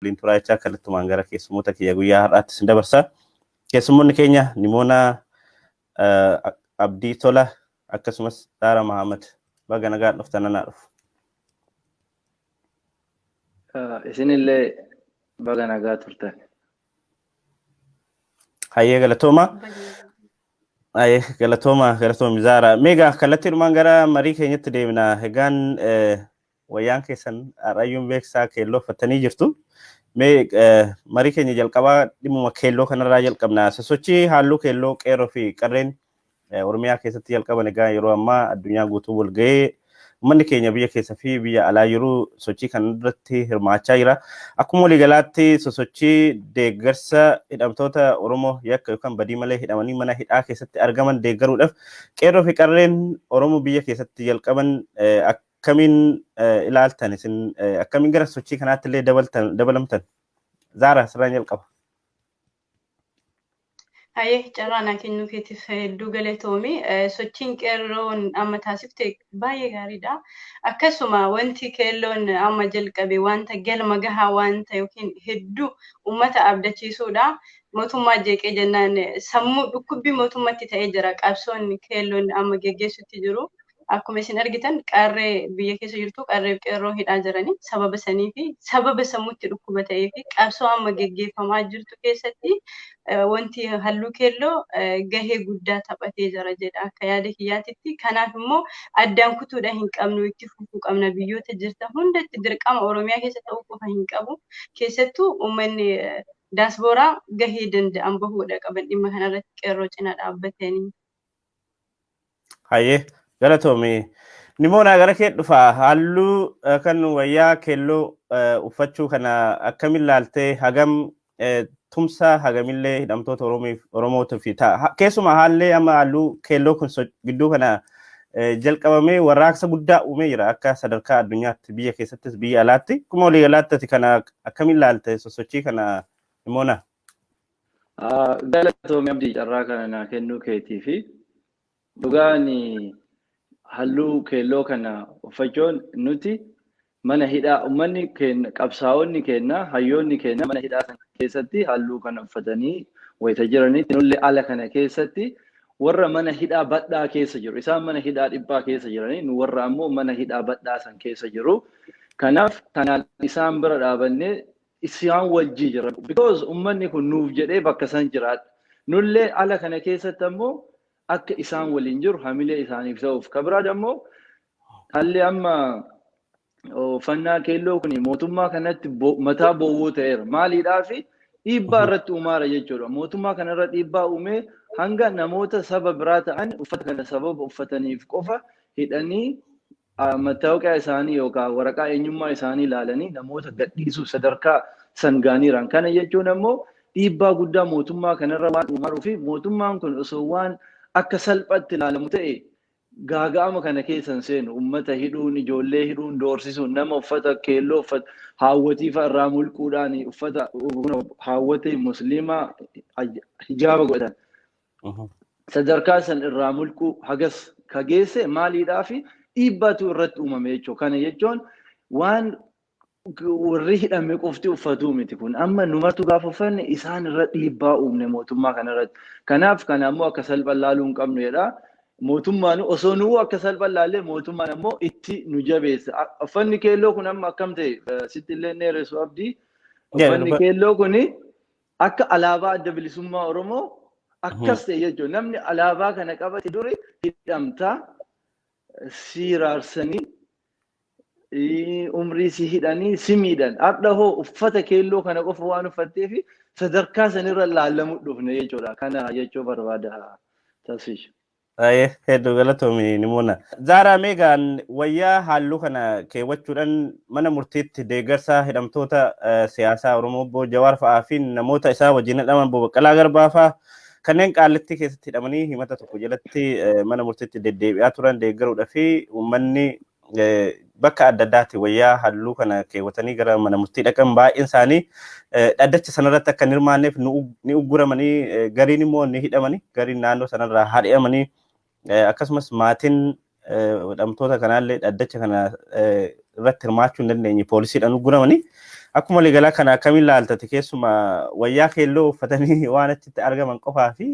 Waliin turaa jechaa kallattumaan gara keessummoota kiyya guyyaa har'aatti isin dabarsa. Keessummoonni keenya Nimoonaa Abdii Tola akkasumas Daara Mahamad baga nagaan dhuftan anaa dhufu. Isinillee baga nagaa turtan. Hayyee, galatooma. Hayyee, galatooma, galatoomi Zaara. Meegaa kallattiidhumaan gara marii keenyatti deemna. Egaan wayyaan keessan har'ayyuun beeksisaa keelloo uffattanii jirtu. Mee marii keenya jalqabaa dhimmuma keelloo kanarraa jalqabna. Sosochii halluu keelloo qeerroo fi qarreen Oromiyaa keessatti jalqaban egaa yeroo ammaa addunyaa guutuu wal ga'ee uummanni keenya biyya keessa fi biyya alaa jiru sochii kana irratti hirmaachaa jira. Akkuma waliigalaatti sosochii deeggarsa hidhamtoota Oromoo yakka yookaan badii malee hidhamanii mana hidhaa keessatti argaman deeggaruudhaaf qeerroo fi qarreen Oromoo biyya keessatti jalqaban akkamiin ilaaltan, isin akkamiin gara sochii kanaatti illee dabalamtan? Zaara, sirraan jalqaba. Hayyee, carraa naa kennuu keetiif hedduu galatoomi. Sochiin qeerroon amma taasifte baay'ee gaariidha. Akkasuma wanti keelloon amma jalqabe wanta galma gahaa wanta yookiin hedduu uummata abdachiisuudha. Mootummaa jeeqee jennaan sammuu dhukkubbii mootummatti ta'ee jira qabsoon keelloon amma geggeessutti jiru. Akkuma isin argitan qarree biyya keessa jirtu qarree qeerroo hidhaa jiranii sababa sanii fi sababa sammuutti dhukkuba ta'ee fi qabsoo amma geggeeffamaa jirtu keessatti wanti halluu keelloo gahee guddaa taphatee jira jedha akka yaada kiyyaatitti. Kanaaf immoo addaan kutuudha hin qabnu, itti fufuu qabna. Biyyoota jirtan hundatti dirqama Oromiyaa keessa ta'uu qofa hin qabu. Keessattuu uummanni daaspooraa gahee danda'an bahuudha qaban dhimma kanarratti qeerroo cina dhaabbatanii. Hayyee, galatoomi. Nimoonaa, gara kee dhufa. Halluu kan wayyaa keelloo uffachuu kana akkamiin laaltee, hagam tumsa hagamillee hidhamtoota Oromootiif ta'a? Keessumaa haalli amma halluu keelloo kun gidduu kana jalqabamee warraaqsa guddaa uumee jira akka sadarkaa addunyaatti, biyya keessattis biyya alaatti. Akkuma waliigalaatti ati kana akkamiin laalte, sosochii kana, Nimoonaa? Galatoomi Abdii, carraa kana naa kennuu keetii fi dhugaan halluu keelloo kana uffachuun nuti mana hidhaa uummanni keenya, qabsaa'onni keenya, hayyoonni keenya mana hidhaa sana keessatti halluu kana uffatanii wayita jiranitti, nullee ala kana keessatti warra mana hidhaa badhaa keessa jiru, isaan mana hidhaa dhiphaa keessa jiranii, nu warra ammoo mana hidhaa badhaa san keessa jiru. Kanaaf kanaan isaan bira dhaabannee isaan wajjii jira. Because uummanni kun nuuf jedhee bakka san jiraadha. Nullee ala kana keessatti ammoo akka isaan waliin jiru hamilee isaaniif ta'uuf. Ka biraa ammoo haalli amma uffannaa keelloo kun mootummaa kanatti mataa bowwuu ta'eera. Maaliidhaafi dhiibbaa irratti uumaara jechuudha. Mootummaa kanarra dhiibbaa uumee hanga namoota saba biraa ta'an uffata kana sababa uffataniif qofa hidhanii mattaawaqaa isaanii yookaan waraqaa eenyummaa isaanii ilaalanii namoota gadhiisuu sadarkaa san gaaniiran. Kana jechuun ammoo dhiibbaa guddaa mootummaa kanarra waan uumaruu fi mootummaan kun osoo waan akka salphatti ilaalamu ta'e gaaga'ama kana keessa hin seenu. Uummata hidhuun, ijoollee hidhuun, doorsisuun, nama uffata keelloo uffata haawwatii fa'a irraa mulquudhaan, uffata haawwatii musliimaa hijaaba godhatan. Sadarkaa san irraa mulquu hagas ka geesse maaliidhaa fi dhiibbaatu irratti uumame jechuudha. Kana jechuun waan warri hidhame qofti uffatuu miti kun. Amma numartu gaafa uffanne isaan irra dhiibbaa uumne mootummaa kanarratti. Kanaaf kana ammoo akka salphaan laaluu hin qabnu jedha. Mootummaan osoo nuu akka salphaan laallee mootummaan ammoo itti nu jabeessa. Uffanni keelloo kun amma akkam ta'e sitti illee dheeressu, Abdii. Uffanni keelloo kuni akka alaabaa Adda Bilisummaa Oromoo akkas ta'e jechuudha. Namni alaabaa kana qabate duri hidhamtaa, si raarsanii, umrii si hidhanii, si miidhan. Har'a hoo uffata keelloo kana qofa waan uffatteef sadarkaa sanirra laallamuu dhufne jechuudha. Kana jechuu barbaada, Tasfish. Hedduu galatoomi, Nimoona. Zaaraa, meegaan wayyaa halluu kana keewwachuudhaan mana murtiitti deeggarsa hidhamtoota siyaasaa Oromoo obbo Jawaar fa'aa fi namoota isaa wajjin hidhaman, obbo Baqqalaa Garbaa fa'aa, kanneen Qaallittii keessatti hidhamanii himata tokko jalatti mana murtiitti deddeebi'aa turan deeggaruudhaa fi uummanni bakka adda addaatti wayyaa halluu kana keewwatanii gara mana murtii dhaqan baay'een isaanii dhaddacha sanarratti akka hin hirmaanneef ni ugguramanii, gariin immoo ni hidhamanii, gariin naannoo sanarraa hari'amanii, akkasumas maatiin hidhamtoota kanaallee dhaddacha kana irratti hirmaachuu hin dandeenye, poolisiidhaan ugguramanii. Akkuma waliigalaa kana akkamiin ilaaltate keessumaa wayyaa keelloo uffatanii waan achitti argaman qofaa fi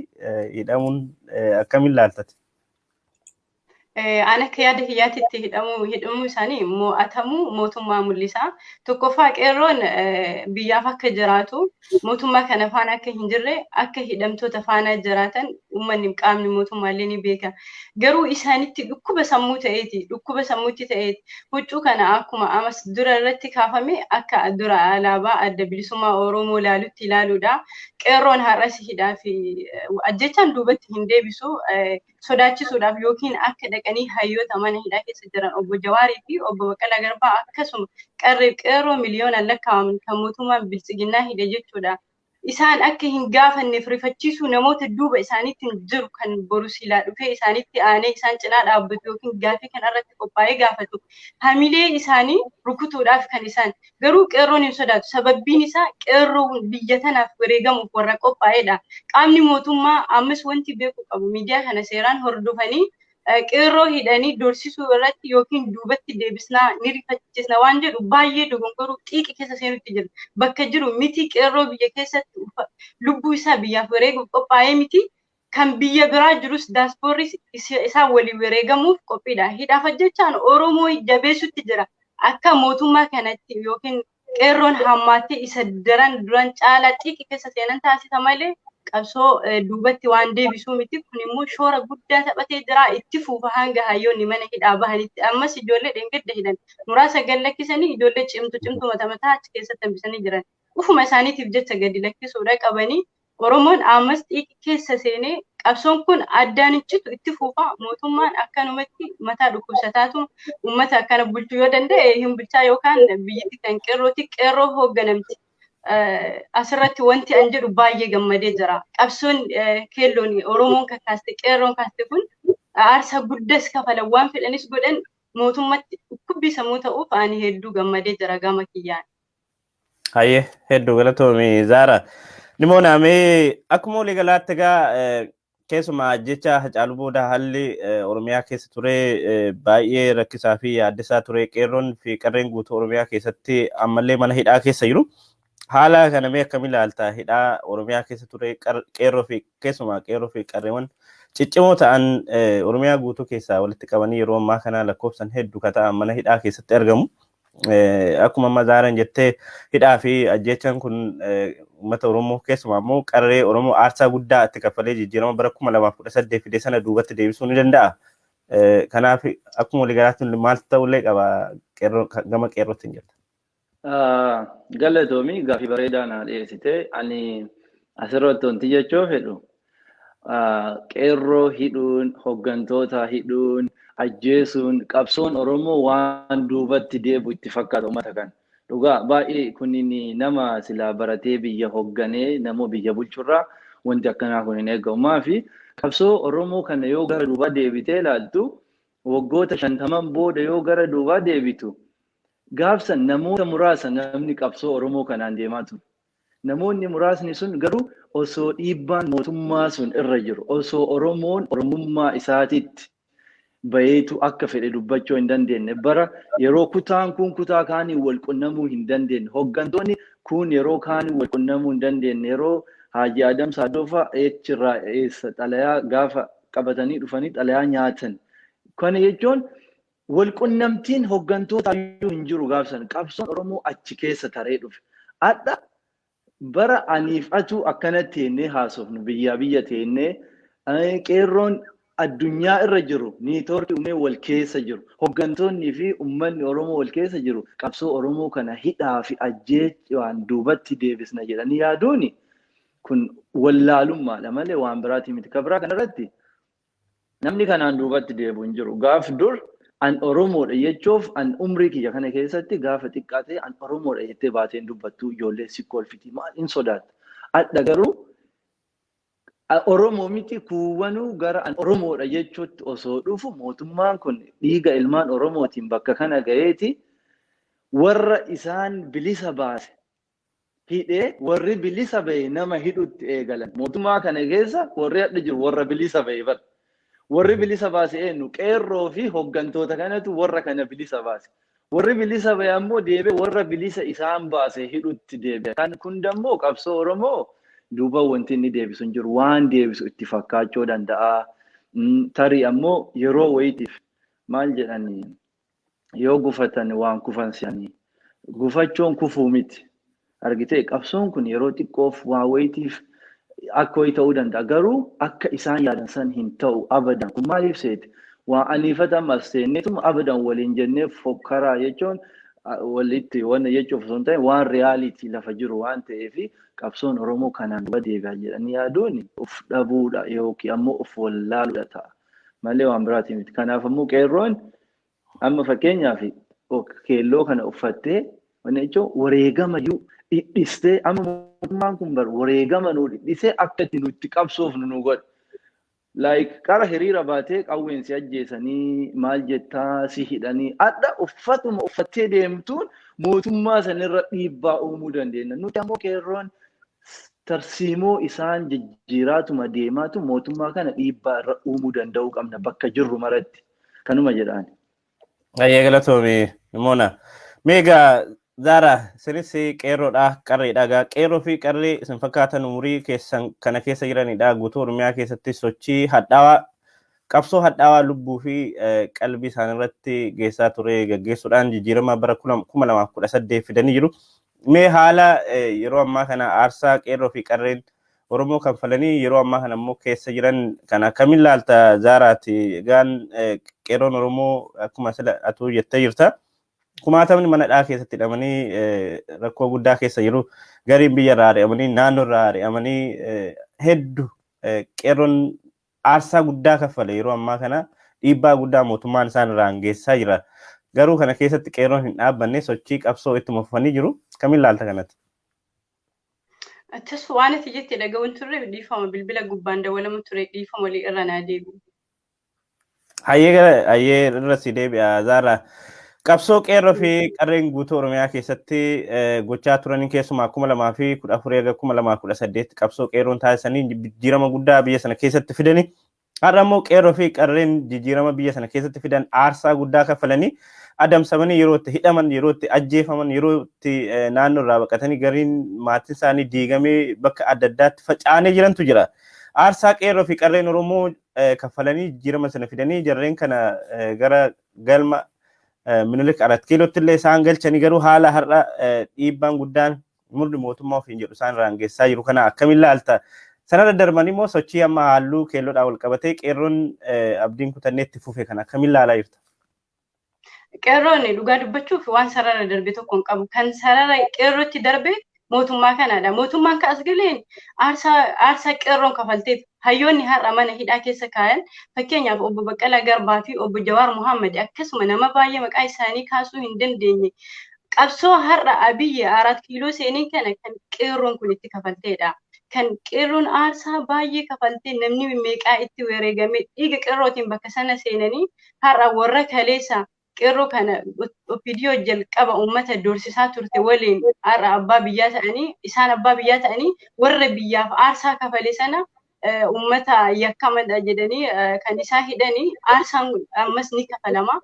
hidhamuun akkamiin ilaaltate? Ani akka yaada kiyyaatitti hidhamuu isaanii mo'atamuu mootummaa mul'isa. Tokkoffaa qeerroon biyyaaf akka jiraatu mootummaa kana faana akka hin jirre akka hidhamtoota faana jiraatan uummanni qaamni mootummaallee ni beeka. Garuu isaanitti dhukkuba sammuu ta'eeti dhukkuba sammuutti ta'eeti huccuu kana akkuma amas dura irratti kaafame akka dura alaabaa adda bilisummaa Oromoo ilaalutti ilaaluudha. Qeerroon har'as hidhaa fi ajjechaan duubatti hin deebisu sodaachisuudhaaf yookiin akka dhaqanii hayyoota mana hidhaa keessa jiran obbo Jawaarii fi obbo Baqqalaa Garbaa akkasuma qarreef qeerroo miliyoonaan lakkaa'aman kan mootummaan biltsiginnaa hidhe jechuudha. Isaan akka hin gaafanneef rifachiisuu namoota duuba isaaniitti jiru kan boru silaa dhufee isaanitti aanee isaan cinaa dhaabbatu yookiin gaafii kan irratti qophaa'ee gaafatu hamilee isaanii rukutuudhaaf kan isaan garuu qeerroon hin sodaatu. Sababbiin isaa qeerroon biyya tanaaf wareegamuuf warra qophaa'edha. Qaamni mootummaa ammas wanti beekuu qabu miidiyaa kana seeraan hordofanii qeerroo hidhanii dorsisuu irratti yookiin duubatti deebisnaa ni rifachiisna waan jedhu baay'ee dogongoruu xiiqi keessa seenutti jira. Bakka jiru miti qeerroo biyya keessatti lubbuu isaa biyyaaf wareeguuf qophaa'ee miti kan biyya biraa jirus daaspoorris isaan waliin wareegamuuf qophiidha. Hidhaaf jechaan Oromoo jabeessutti jira. Akka mootummaa kanatti yookiin qeerroon hammaattee isa daran duran caalaa xiiqi keessa seenan taasisa malee qabsoo duubatti waan deebisuu miti. Kun immoo shoora guddaa taphatee jira. Itti fuufa hanga hayyoonni mana hidhaa bahanitti. Ammas ijoollee dheengadda hidhan muraasa gad lakkisanii ijoollee cimtu cimtu mata mataa achi keessatti hambisanii jiran. Ufuma isaaniitiif jecha gadi lakkisuudha qabanii Oromoon ammas xiiqi keessa seenee qabsoon kun addaan hin citu itti fuufa. Mootummaan akkanumatti mataa dhukkubsataatu uummata akkana bulchuu yoo danda'e hin bulchaa yookaan biyyatti kan qeerrooti qeerroo hoogganamti. Asirratti wanti an jedhu baay'ee gammadee jira. Qabsoon keelloon Oromoon kakaaste qeerroon kaaste kun aarsaa guddas kafalan waan fedhanis godhan mootummatti dhukkubbii sammuu ta'uuf ani hedduu gammadee jira gama kiyyaan. Hayyee hedduu galatoomi Zaara. Nimoona mee akkuma waliigalaatti egaa keessumaa jecha Hacaaluu booda haalli Oromiyaa keessa ture baay'ee rakkisaa fi yaaddisaa ture qeerroon fi qarreen guutuu Oromiyaa keessatti ammallee mana hidhaa keessa jiru. Haala kana mee akkamiin ilaalta? Hidhaa Oromiyaa keessa ture qeerroo fi keessumaa qeerroo fi qarreewwan ciccimoo ta'an Oromiyaa guutuu keessaa walitti qabanii yeroo ammaa kana lakkoofsan hedduu ka ta'an mana hidhaa keessatti argamu. Akkuma amma Zaaraan jettee hidhaa fi ajjeechaan kun uummata Oromoo keessumaa immoo qarree Oromoo aarsaa guddaa itti kaffalee jijjiirama bara 2018 fide sana duubatti deebisuu ni danda'a. Kanaaf akkuma waliigalaatti maal ta'ullee qaba gama qeerrootti hin jirta. Galatoomi gaaffii bareedaa naa dhiyeessite. Ani asirratti wanti jechuu fedhu qeerroo hidhuun, hooggantoota hidhuun, ajjeesuun qabsoon Oromoo waan duubatti deebi'u itti fakkaata uummata kana. Dhugaa baay'ee kunniin nama silaa baratee biyya hoogganee nama biyya bulchurraa wanti akkanaa kun hin eegamu. Maafi qabsoo Oromoo kana yoo gara duubaa deebitee ilaaltu waggoota 50 booda yoo gara duubaa deebitu gaafsan namoota muraasa namni qabsoo Oromoo kanaan deemaa ture. Namoonni muraasni sun garuu osoo dhiibbaan mootummaa sun irra jiru, osoo Oromoon Oromummaa isaatitti baheetu akka fedhe dubbachuu hin dandeenye. Bara yeroo kutaan kun kutaa kaanii wal qunnamuu hin dandeenye. Hooggantoonni kun yeroo kaanii wal qunnamuu hin dandeenye. Yeroo Haaji Adam Saadoofa achirraa eessa xalayaa gaafa qabatanii dhufanii xalayaa nyaatan. Kana jechuun wal qunnamtiin hooggantoota iyyuu hin jiru gaafsan. Qabsoon Oromoo achi keessa taree dhufe. Adda bara aniif atu akkanatti teennee haasofnu biyyaa biyya teennee qeerroon addunyaa irra jiru niitoorkii uumee wal keessa jiru. Hooggantoonnii fi uummanni Oromoo wal keessa jiru qabsoo Oromoo kana hidhaa fi ajjeechaan duubatti deebisna jedhanii yaaduuni kun wallaalummaadha malee waan biraatii miti. Kan biraa kanarratti namni kanaan duubatti deebi'u hin jiru. Gaaf dur an Oromoodha jechuuf an umrii kiyya kana keessatti gaafa xiqqaa ta'e an Oromoodha jettee baateen dubbattu ijoollee si kolfiti maal hin sodaatta. Adda garuu Oromoo miti kuuwwanuu gara an Oromoodha jechuutti osoo dhufu mootummaan kun dhiiga ilmaan Oromootiin bakka kana ga'eeti warra isaan bilisa baase hidhee warri bilisa bahe nama hidhutti eegalan. Mootummaa kana keessa warri hadha jiru warra bilisa bahe bara. Warri bilisa baase eenyu qeerroo fi hooggantoota kanatu warra kana bilisa baase. Warri bilisa bahe ammoo deebi'ee warra bilisa isaan baase hidhutti deebi'a. Kan kun dammoo qabsoo Oromoo duuba wanti inni deebisu hin jiru. Waan deebisu itti fakkaachuu danda'a. Tarii ammoo yeroo wayitiif maal jedhanii yoo gufatan waan kufan si'anii. Gufachuun kufuu miti. Argitee qabsoon kun yeroo xiqqoof waa wayitiif akka wayii ta'uu danda'a. Garuu akka isaan yaadan san hin ta'u abadan. Kun maaliif seete? Waa aniifatamas seenneetuma abadan waliin jennee fokkaraa jechuun walitti wanna jechuuf osoo hin ta'in waan reality lafa jiru waan ta'eef qabsoon Oromoo kanaan duuba deebi'a jedhanii yaaduun of dhabuudha yookiin ammoo of wallaaluudha ta'a. Malee waan biraatii miti. Kanaaf ammoo qeerroon amma fakkeenyaaf keelloo kana uffattee wanna jechuun wareegama iyyuu dhidhistee amma mootummaan kun bar wareegama nuu dhidhisee akka itti nutti qabsoofnu nu godha. Like qara hiriira baatee qawween si ajjeesanii maal jettaa si hidhanii adda uffatuma uffattee deemtuun mootummaa sanirra dhiibbaa uumuu dandeenya. Nuti ammoo qeerroon tarsiimoo isaan jijjiiraatuma deemaatu mootummaa kana dhiibbaa irra uumuu danda'uu qabna bakka jirru maratti. Kanuma jedhaan. Ayyee galatoome Moona. Meegaa Zaara isinis qeerroodha qarreedha egaa qeerroo fi qarree isin fakkaatan umurii keessan kana keessa jiranidha guutuu Oromiyaa keessatti sochii hadhaawaa qabsoo hadhaawaa lubbuu fi qalbii isaanii irratti geessaa ture gaggeessuudhaan jijjiirama bara 2018 fidanii jiru. Mee haala yeroo ammaa kana aarsaa qeerroo fi qarreen Oromoo kanfalanii yeroo ammaa kana immoo keessa jiran kana akkamiin ilaalta Zaaraati? Egaan qeerroon Oromoo akkuma sila atuu jettee jirta. Kumaatamni mana dhaa keessatti hidhamanii rakkoo guddaa keessa jiru. Gariin biyya irraa ari'amanii naannoo irraa ari'amanii hedduu qeerroon aarsaa guddaa kaffale yeroo ammaa kana dhiibbaa guddaa mootummaan isaan irraan geessisaa jira. Garuu kana keessatti qeerroon hin dhaabbanne sochii qabsoo ittuma fufanii jiru. Kamiin ilaalta kanatti? Achas waan ati jette dhaga'uun turre dhiifama bilbila gubbaan dawwalamu ture dhiifama walii irra naa deebi'u. Hayyee irra si deebi'a Zaara. Qabsoo qeerroo fi qarreen guutuu Oromiyaa keessatti gochaa turanii keessumaa 2014 erga 2018 qabsoo qeerroon taasisanii jijjiirama guddaa biyya sana keessatti fidanii har'a immoo qeerroo fi qarreen jijjiirama biyya sana keessatti fidan aarsaa guddaa kaffalanii adamsamanii yeroo itti hidhaman yeroo itti ajjeefaman yeroo itti naannoo irraa baqatanii gariin maatiin isaanii diigamee bakka adda addaatti faca'anii jirantu jira. Aarsaa qeerroo fi qarreen Oromoo kaffalanii jijjiirama sana fidanii jarreen kana gara galma Minilik Arat Kiilootti illee isaan galchanii garuu haala har'a dhiibbaan guddaan murni mootummaa ofiin jedhu isaan irraan geessisaa jiru kana akkamiin ilaalta? Sanarra darbanii immoo sochii amma halluu keelloodhaan wal qabatee qeerroon abdiin kutannee itti fufe kana akkamiin ilaalaa jirta? Qeerroon dhugaa dubbachuuf waan sarara darbe tokko hin qabu. Kan sarara qeerrootti darbe mootummaa kanaadha. Mootummaan ka as galeen aarsaa qeerroon kafalteef hayyoonni har'a mana hidhaa keessa kaayan fakkeenyaaf obbo Baqqalaa Garbaa fi obbo Jawaar Muhammad akkasuma nama baay'ee maqaa isaanii kaasuu hin dandeenye. Qabsoo har'a Abiyyi 4 kiiloo seenee kana kan qeerroon kun itti kafalteedha. Kan qeerroon aarsaa baay'ee kafaltee namni meeqaa itti wareegame dhiiga qeerrootiin bakka sana seenanii har'a warra kaleessa qeerroo kana OPDO jalqaba uummata doorsisaa turte waliin har'a abbaa biyyaa ta'anii isaan abbaa biyyaa ta'anii warra biyyaaf aarsaa kafale sana uummata yakkamadha jedhanii kan isaan hidhanii aarsaan ammas ni kafalama.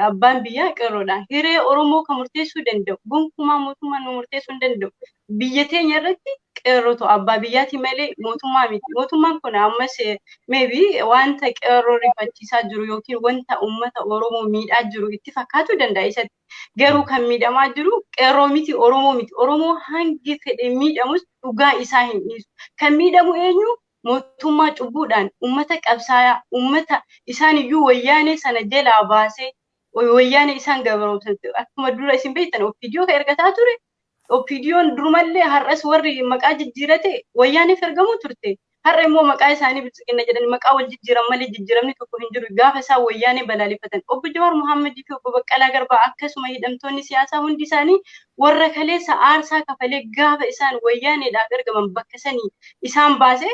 Abbaan biyyaa qeerroodha. Hiree Oromoo kan murteessuu danda'u gonkumaa mootummaa nu murteessuu hin danda'u. Biyya teenya irratti qeerrotu abbaa biyyaati malee mootummaa miti. Mootummaan kun ammas maybe wanta qeerroo rifachiisaa jiru yookiin wanta uummata Oromoo miidhaa jiru itti fakkaatu danda'a isatti. Garuu kan miidhamaa jiru qeerroo miti Oromoo miti. Oromoo hangi fedhe miidhamus dhugaa isaa hin dhiisu. Kan miidhamu eenyu? Mootummaa cubbuudhaan uummata qabsaayaa uummata isaan iyyuu wayyaanee sana jalaa baasee wayyaanee isaan gabaroomsante akkuma dura isin beektan OPDO kan ergataa ture. OPDOn durumallee har'as warri maqaa jijjiirate wayyaaneef ergamuu turte. Har'a immoo maqaa isaanii biltsiginna jedhanii maqaa wal jijjiiran malee jijjiiramni tokko hin jiru. Gaafa isaan wayyaanee balaaleffatan. Obbo Jawaar Muhammadii fi obbo Baqqalaa Garbaa akkasuma hidhamtoonni siyaasaa hundi isaanii warra kaleessa aarsaa kafalee gaafa isaan wayyaaneedhaaf ergaman bakka sanii isaan baasee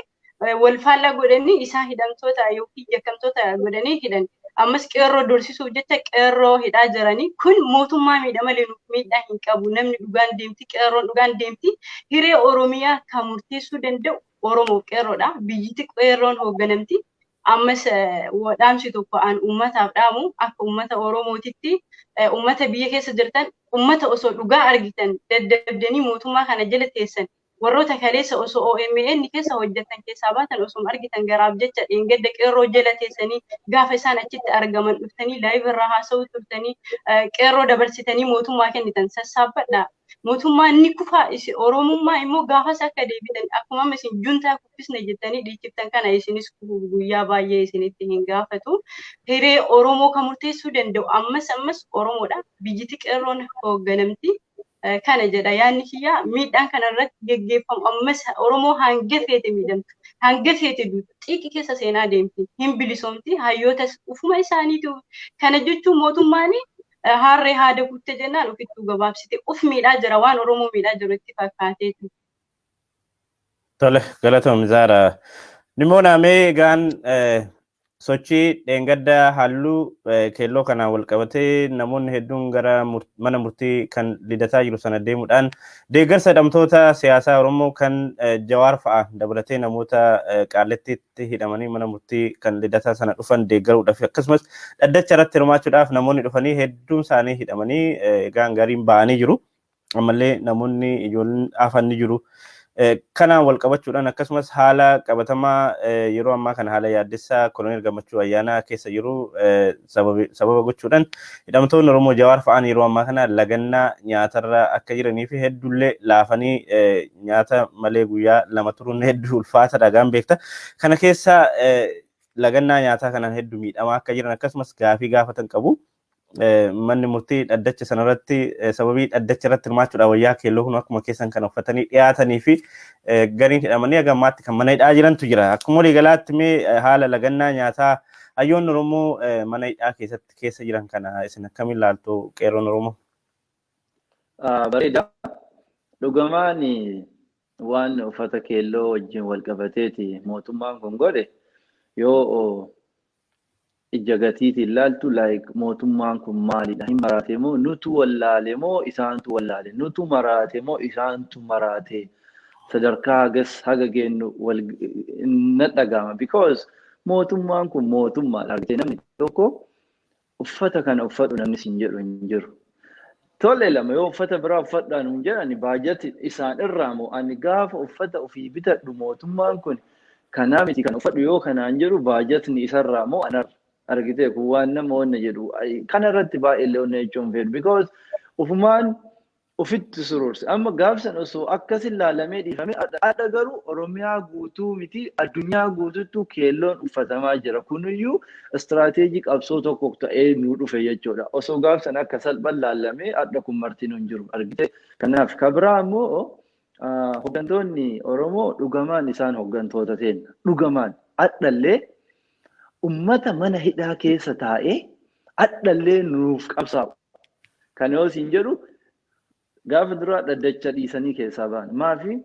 wal faallaa godhanii isaan hidhamtoota yookiin yakkamtoota godhanii hidhan. Ammas qeerroo dorsisuuf jecha qeerroo hidhaa jiranii kun mootummaa miidha malee nuuf miidhaa hin qabu. Namni dhugaan deemti, qeerroon dhugaan deemti. Hiree Oromiyaa kan murteessuu danda'u Oromoof qeerroodha. Biyyiti qeerroon hoogganamti. Ammas dhaamsi tokko an uummataaf dhaamu, akka uummata Oromootitti, uummata biyya keessa jirtan, uummata osoo dhugaa argitan daddabdanii mootummaa kana jala teessan, warroota kaleessa osoo OMN keessa hojjetan keessaa baatan, osoo argitan garaaf jecha dheengadda qeerroo jala teessanii, gaafa isaan achitti argaman dhuftanii live irraa haasa'uu turtanii, qeerroo dabarsitanii mootummaa kennitan, sassaabbadha. Mootummaan ni kufaa, Oromummaa immoo gaafas akka deebitan, akkuma amma isin juntaa kuffisne jettanii dhiichiftan kana, isinis kufuuf guyyaa baay'ee isinitti hin gaafatu. Hiree Oromoo kan murteessuu danda'u ammas ammas Oromoodha. Biyyiti qeerroon hoogganamti. Kana jedha yaadni kiyyaa. Miidhaan kana irratti geggeeffamu ammas Oromoo hanga feete miidhamtu, hanga feete duutu, xiiqi keessa seenaa deemti, hin bilisoomti. Hayyoota ufuma isaaniitu kana jechuun mootummaan harree haada kutte jennaan ofittuu gabaabsite uf miidhaa jira, waan Oromoo miidhaa jiru itti fakkaateeti. Tole, galatoom Zaara. Dhimmoon mee egaan sochii dheengadda halluu keelloo kanaan wal qabatee namoonni hedduun gara mana murtii kan Lidataa jiru sana deemuudhaan deeggarsa hidhamtoota siyaasaa Oromoo kan Jawaar fa'a dabalatee namoota Qaallettiitti hidhamanii mana murtii kan Lidataa sana dhufan deeggaruudhaaf, akkasumas dhaddacha irratti hirmaachuudhaaf namoonni dhufanii hedduun isaanii hidhamanii egaan gariin ba'anii jiru. Ammallee namoonni ijoolleen hafan ni jiru. Kanaan wal qabachuudhaan, akkasumas haala qabatamaa yeroo ammaa kana haala yaaddessaa Koloneel Gammachuu Ayyaanaa keessa jiru sababa gochuudhaan, hidhamtoonni Oromoo Jawaar fa'aan yeroo ammaa kana lagannaa nyaatarra akka jiranii fi hedduullee laafanii, nyaata malee guyyaa 2 turuun hedduu ulfaataadha gaan beekta. Kana keessa lagannaa nyaataa kanaan hedduu miidhamaa akka jiran, akkasumas gaafii gaafatan qabu. Manni murtii dhaddacha sanarratti sababii dhaddacha irratti hirmaachuudhaan wayyaa keelloo kun akkuma keessan kan uffatanii dhiyaatanii fi gariin hidhamanii haga ammaatti kan mana hidhaa jirantu jira. Akkuma waliigalaatti mee haala lagannaa nyaataa hayyoonni Oromoo mana hidhaa keessatti keessa jiran kana isin akkamiin ilaaltu, qeerroon Oromoo? Bareeda. Dhugamaan waan uffata keelloo wajjin wal qabateeti mootummaan kun godhe yoo ija gatiitiin ilaaltu, like, mootummaan kun maalidha? Hin maraate moo nutu wallaale moo isaantu wallaale? Nutu maraate moo isaantu maraate? Sadarkaa hagas haga geennu wal na dhagama. Because mootummaan kun mootummaadha. Argitee, namni tokko uffata kana uffadhu namni siin jedhu hin jiru. Tole, lama yoo uffata biraa uffadhaan hin jedhani, baajati isaan irraa moo ani gaafa uffata ofii bitadhu mootummaan kun kanaa miti kan uffadhu yoo kanaan jedhu, baajatni isarraa moo anarra? Argitee, kun waan nama wanna jedhu kana irratti baay'ee illee wanna jechuun fedhu, because ufumaan ofitti sururse. Amma gaafsan osoo akkas ilaalamee dhiifamee, adda garuu Oromiyaa guutuu miti, addunyaa guutuutu keelloon uffatamaa jira. Kuniyyuu istiraateejii qabsoo tokko ta'ee nuu dhufe jechuudha. Osoo gaafsan akka salphaan laalamee, adda kun martiin hin jiru, argite. Kanaaf kabiraa ammoo hooggantoonni Oromoo dhugamaan isaan hooggantoota teenna. Dhugamaan adhallee ummata mana hidhaa keessa taa'ee adhallee nuuf qabsaa'u. Kana yoo siin jedhu, gaafa duraa dhaddacha dhiisanii keessaa ba'an. Maafi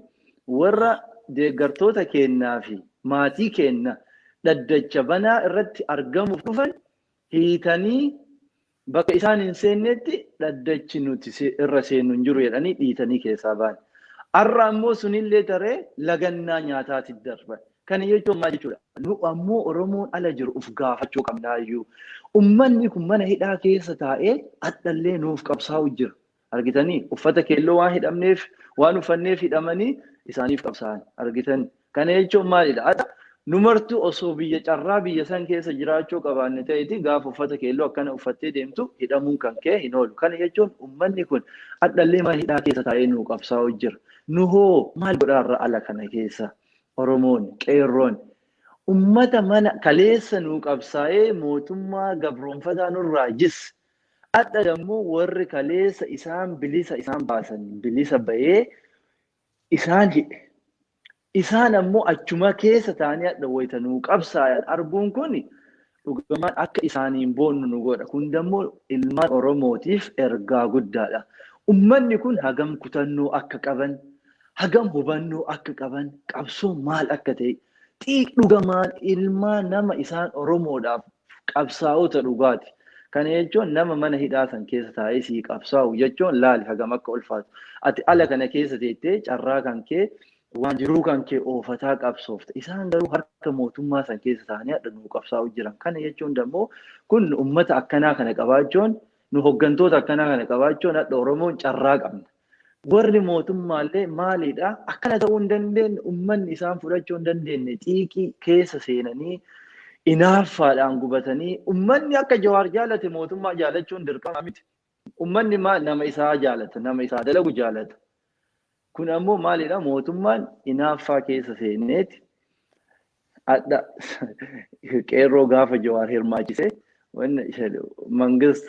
warra deeggartoota kennaa fi maatii kenna dhaddacha banaa irratti argamuuf dhufan hiitanii, bakka isaan hin seennetti dhaddachi nuti irra seennu hin jiru jedhanii dhiitanii keessaa ba'an. Har'a ammoo sunillee taree lagannaa nyaataatti darban. Kana jechuun maal jechuudha? Nu ammoo Oromoon ala jiru uf gaafachuu qabnaayyuu. Uummanni kun mana hidhaa keessa taa'ee hadhallee nuuf qabsaa'u jira. Argitanii, uffata keelloo waan hidhamneef, waan uffanneef hidhamanii isaaniif qabsaa'an, argitan. Kana jechuun maalidha? Nu martuu osoo biyya carraa biyya san keessa jiraachuu qabaanne ta'eeti, gaafa uffata keelloo akkana uffattee deemtu hidhamuun kan kee hin oolu. Kana jechuun uummanni kun hadhallee mana hidhaa keessa taa'ee nuu qabsaa'u jira. Nu hoo maal godhaarra ala kana keessa? Oromoon, qeerroon ummata mana kaleessa nuu qabsaa'ee mootummaa gabroonfataa nurraa jis. Hadha immoo warri kaleessa isaan bilisa isaan baasan bilisa bahee isaan hidhe. Isaan ammoo achuma keessa ta'anii hadha wayita nuu qabsaayan arguun kun dhugamaan akka isaaniin boonnu nu godha. Kun dammoo ilmaan Oromootiif ergaa guddaadha. Ummanni kun hagam kutannoo akka qaban, hagam hubannoo akka qaban, qabsoon maal akka ta'e, dhugamaan ilmaan nama isaan Oromoodhaaf qabsaa'ota dhugaati. Kana jechuun nama mana hidhaa san keessa taa'ee sii qabsaa'u jechuun laali hagam akka ulfaatu. Ati ala kana keessa teettee carraa kan kee Waan jiruu kan kee oofataa qabsoofta. Isaan garuu harka mootummaa san keessa ta'anii hadha nuu qabsaa'u jiran. Kana jechuun dammoo kun uummata akkanaa kana qabaachuun, nu hooggantoota akkanaa kana qabaachuun hadha Oromoon carraa qabna. Warri mootummaallee maalidha? Akkana ta'uu hin dandeenye, uummanni isaan fudhachuu hin dandeenye, xiiqii keessa seenanii inaaffaadhaan gubatanii. Uummanni akka Jawaar jaalate mootummaa jaalachuun dirqama miti. Uummanni maal nama isaa jaalata, nama isaa dalagu jaalata. Kun ammoo maalidha? Mootummaan inaaffaa keessa seeneeti hadha qeerroo gaafa Jawaar hirmaachisee "መንግስት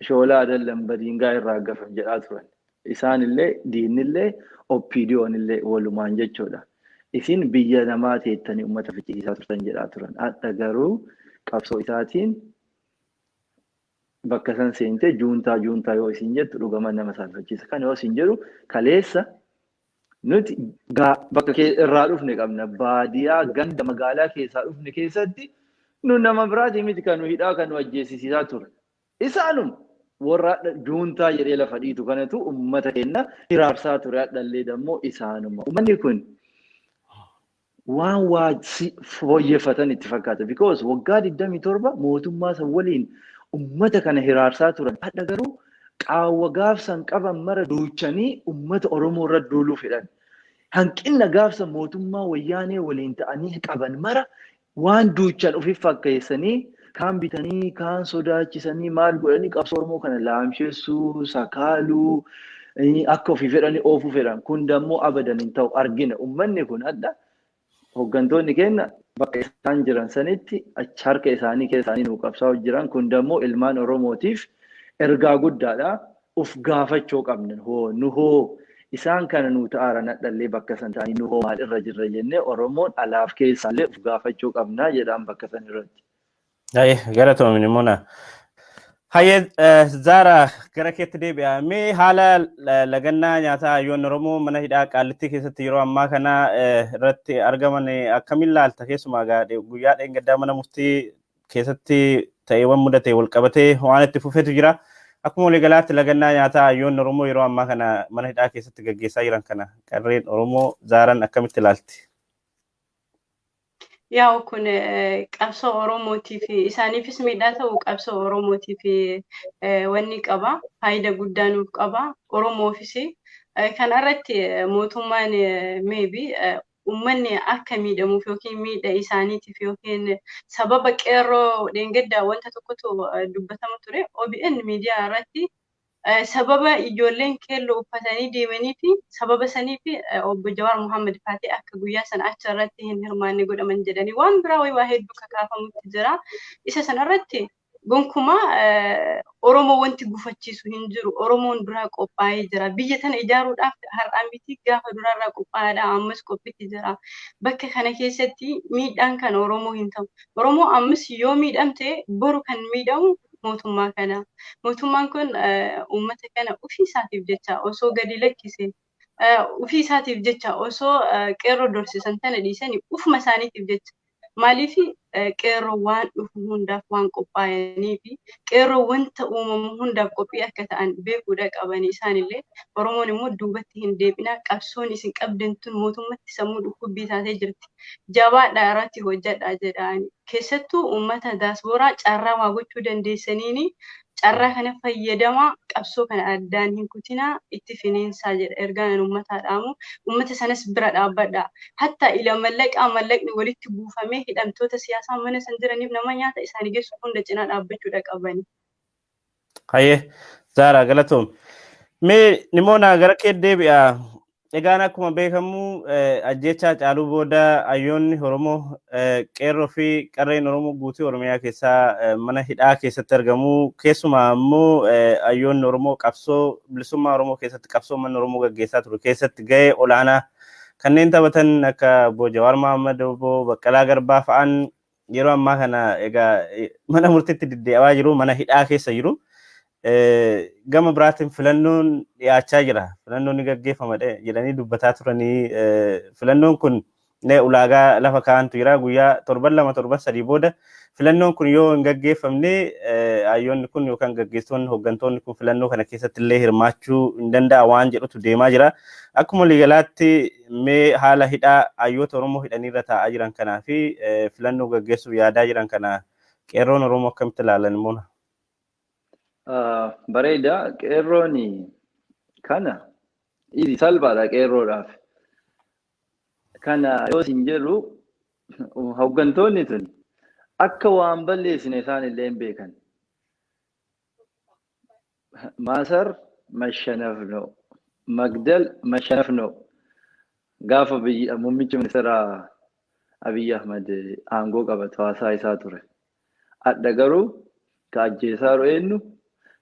ሾላ አይደለም በድንጋይ ይራገፋል" jedhaa turan. Isaanillee diinillee OPDOn illee walumaan jechuudha. "Isin biyya namaa teettanii uummata ficcisiisaa turtan" jedhaa turan. Hadha garuu qabsoo isaatiin bakka san seentee "juuntaa juuntaa" yoo isin jettu dhugama nama saalfachiisa. Kana yoo isin jedhu, kaleessa nuti bakka irraa dhufne qabna. Baadiyaa ganda magaalaa keessaa dhufne keessatti nu nama biraatii miti kan nu hidhaa, kan nu ajjeesisiisaa ture. Isaanuma warra "juuntaa" jedhee lafa dhiitu kanatu uummata keenya hiraarsaa ture, hadhallee dammoo isaanuma. Uummanni kun waan waa fooyyeffatan itti fakkaata. Because waggaa 27 mootummaa san waliin uummata kana hiraarsaa turan. Hadha garuu qaawwa gaafsan qaban mara duuchanii uummata Oromoo irra duuluu fedhan. Hanqina gaafsa mootummaa Wayyaanee waliin ta'anii qaban mara waan duuchan ofiif fakkeessanii, kaan bitanii, kaan sodaachisanii, maal godhanii qabsoo Oromoo kana laamshessuu, sakaaluu, akka ofii fedhanii oofuu fedhan. Kun dammoo abadan hin ta'u, argina. Uummanni kun hadha hooggantoonni keenya bakka isaan jiran sanitti achi harka isaanii keessa isaanii nuu qabsaa'u jiran. Kun dammoo ilmaan Oromootiif ergaa guddaadha. Uf gaafachuu qabna. Hoo nu hoo isaan kana nuu ta'aara nadhallee bakka san ta'anii, nu hoo maal irra jirra jennee Oromoon alaaf keessaallee uf gaafachuu qabna jedhaan bakka san irratti. Galatoomi Nimmoona. Hayyee Zaara, gara keetti deebi'a. Mee haala lagannaa nyaataa hayyoonni Oromoo mana hidhaa Qaallittii keessatti yeroo ammaa kana irratti argaman akkamiin laalta? Keessumaa guyyaa dheengaddaa mana murtii keessatti ta'eewwan mudate wal qabatee waan itti fufetu jira. Akkuma waliigalaatti lagannaa nyaataa hayyoonni Oromoo yeroo ammaa kana mana hidhaa keessatti gaggeessaa jiran kana qarreen Oromoo Zaaraan akkamitti ilaalti? Yaa'u, kun qabsoo Oromootiif isaaniifis miidhaa ta'u, qabsoo Oromootiif wanni qaba. Faayidaa guddaa nuuf qaba. Oromoofis kana irratti mootummaan maybe uummanni akka miidhamuuf yookiin miidha isaaniitiif yookiin sababa qeerroo, dheengaddaa wanta tokkotu dubbatama ture. OBN miidiyaa irratti sababa ijoolleen keelloo uffatanii deemanii fi sababa sanii fi obbo Jawaar Mohaammed Faatee akka guyyaa sana achi irratti hin hirmaanne godhaman jedhanii waan biraa wayii waa hedduu kakaafamutti jira. Isa sana irratti gonkumaa Oromoo wanti gufachiisu hin jiru. Oromoon duraa qophaa'ee jira. Biyya tana ijaaruudhaaf har'aa miti, gaafa duraarraa qophaa'aadha. Ammas qophiitti jira. Bakka kana keessatti miidhaan kan Oromoo hin ta'u. Oromoo ammas yoo miidhamte, boru kan miidhamu mootummaa kana. Mootummaan kun uummata kana ofii isaatiif jecha osoo gadi lakkise, ofii isaatiif jecha osoo qeerroo dorsisan tana dhiisanii, ufuma isaaniitiif jecha. Maaliif? Qeerroo waan dhufu hundaaf waan qophaa'anii fi qeerroo wanta uumamu hundaaf qophii akka ta'an beekuudha qabanii isaanillee. Oromoon immoo duubatti hin deebinaa, qabsoon isin qabdan tun mootummatti sammuu dhukkubbii taatee jirti. Jabaadhaa, irratti hojjedhaa jedhaani. Keessattuu uummata daaspooraa carraa waa gochuu dandeessaniini carraa kana fayyadamaa, qabsoo kana addaan hin kutinaa, itti finiinsaa jedha ergaan ani uummataa dhaamu. Uummata sanas bira dhaabbadha. Hatta ila mallaqaa mallaqni walitti buufamee hidhamtoota siyaasaa mana san jiraniif nama nyaata isaanii geessu hunda cinaa dhaabbachuudha qabani. Hayyee Zaara, galatoom. Mee Nimoona, gara kee deebi'a. Egaan akkuma beekamu ajjeechaa Haacaaluu booda hayyoonni Oromoo, qeerroo fi qarreen Oromoo guutuu Oromiyaa keessaa mana hidhaa keessatti argamu. Keessumaa immoo hayyoonni Oromoo qabsoo bilisummaa Oromoo keessatti, qabsoo manni Oromoo gaggeessaa ture keessatti gahee olaanaa kanneen taphatan akka obbo Jawaar Mohaammed, obbo Baqqalaa Garbaa fa'aan yeroo ammaa kana egaa mana murtiitti deddeebi'aa jiru, mana hidhaa keessa jiru. Gama biraatiin filannoon dhiyaachaa jira. Filannoon ni gaggeeffama jedhanii dubbataa turanii, filannoon kun Ulaagaa lafa kaa'antu jira. Guyyaa torban 2 torban 3 booda filannoon kun yoo hin gaggeeffamne hayyoonni kun yookaan gaggeessitoonni hooggantoonni kun filannoo kana keessatti illee hirmaachuu hin danda'a waan jedhutu deemaa jira. Akkuma waliigalaatti mee haala hidhaa hayyoota Oromoo hidhaniirra taa'aa jiran kanaa fi filannoo gaggeessuuf yaadaa jiran kana qeerroon Oromoo akkamitti ilaalan immoo? Bareeda. Qeerroon kana salphaadha qeerroodhaaf. Kana yoo isin jedhu hooggantoonni tun akka waan balleessine isaan illee hin beekan. Maasar mashanaf no, magdal mashanaf no. Gaafa muummichi ministeera Abiy Ahmed aangoo qabatu haasaa isaa ture. Adda garuu ka ajjeesaaru eenyu,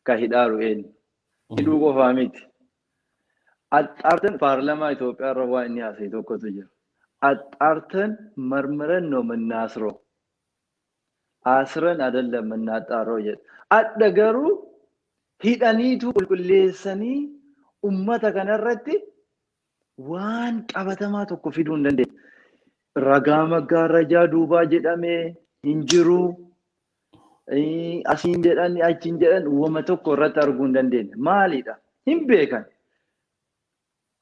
ka hidhaaru eenyu. Hidhuu qofaa miti. Axxaartan paarlaamaa Itoophiyaa irra waan inni haasa'e tokkotu jira. Axxaartan marmaran ነው የምናስረው አስረን አይደለም የምናጣረው jedha. Adda garuu hidhaniitu qulqulleessanii ummata kanarratti waan qabatamaa tokko fiduu hin dandeenye. Ragaa maggaarrajaa duubaa jedhamee hin jiru. Asiin jedhan achiin jedhan wama tokko irratti arguu hin dandeenye. Maalidha? Hin beekan.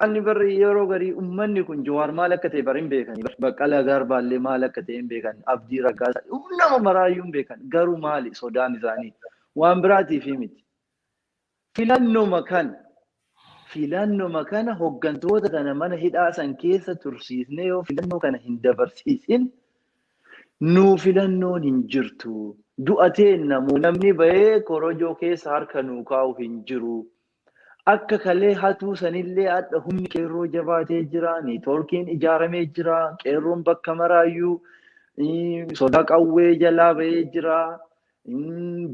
Anni barri yeroo garii uummanni kun Jawaar maal akka ta'e bara hin beekan. Baqqalaa Garbaallee maal akka ta'e hin beekan. Abdii Raggaasaa nama maraayyuu hin beekan. Garuu maali sodaan isaanii? Waan biraatiif miti. Filannoo kana hooggantoota kana mana hidhaa san keessa tursiisnee yoo filannoo kana hin dabarsiisin nuu filannoon hin jirtu. Du'ateen namni bahee korojoo keessa harka nuu kaa'u hin jiru. Akka kalee hatuu sanillee adda humni qeerroo jabaatee jira. Neetwoorkiin ijaaramee jira. Qeerroon bakka maraayyuu sodaa qawwee jalaa bahee jira.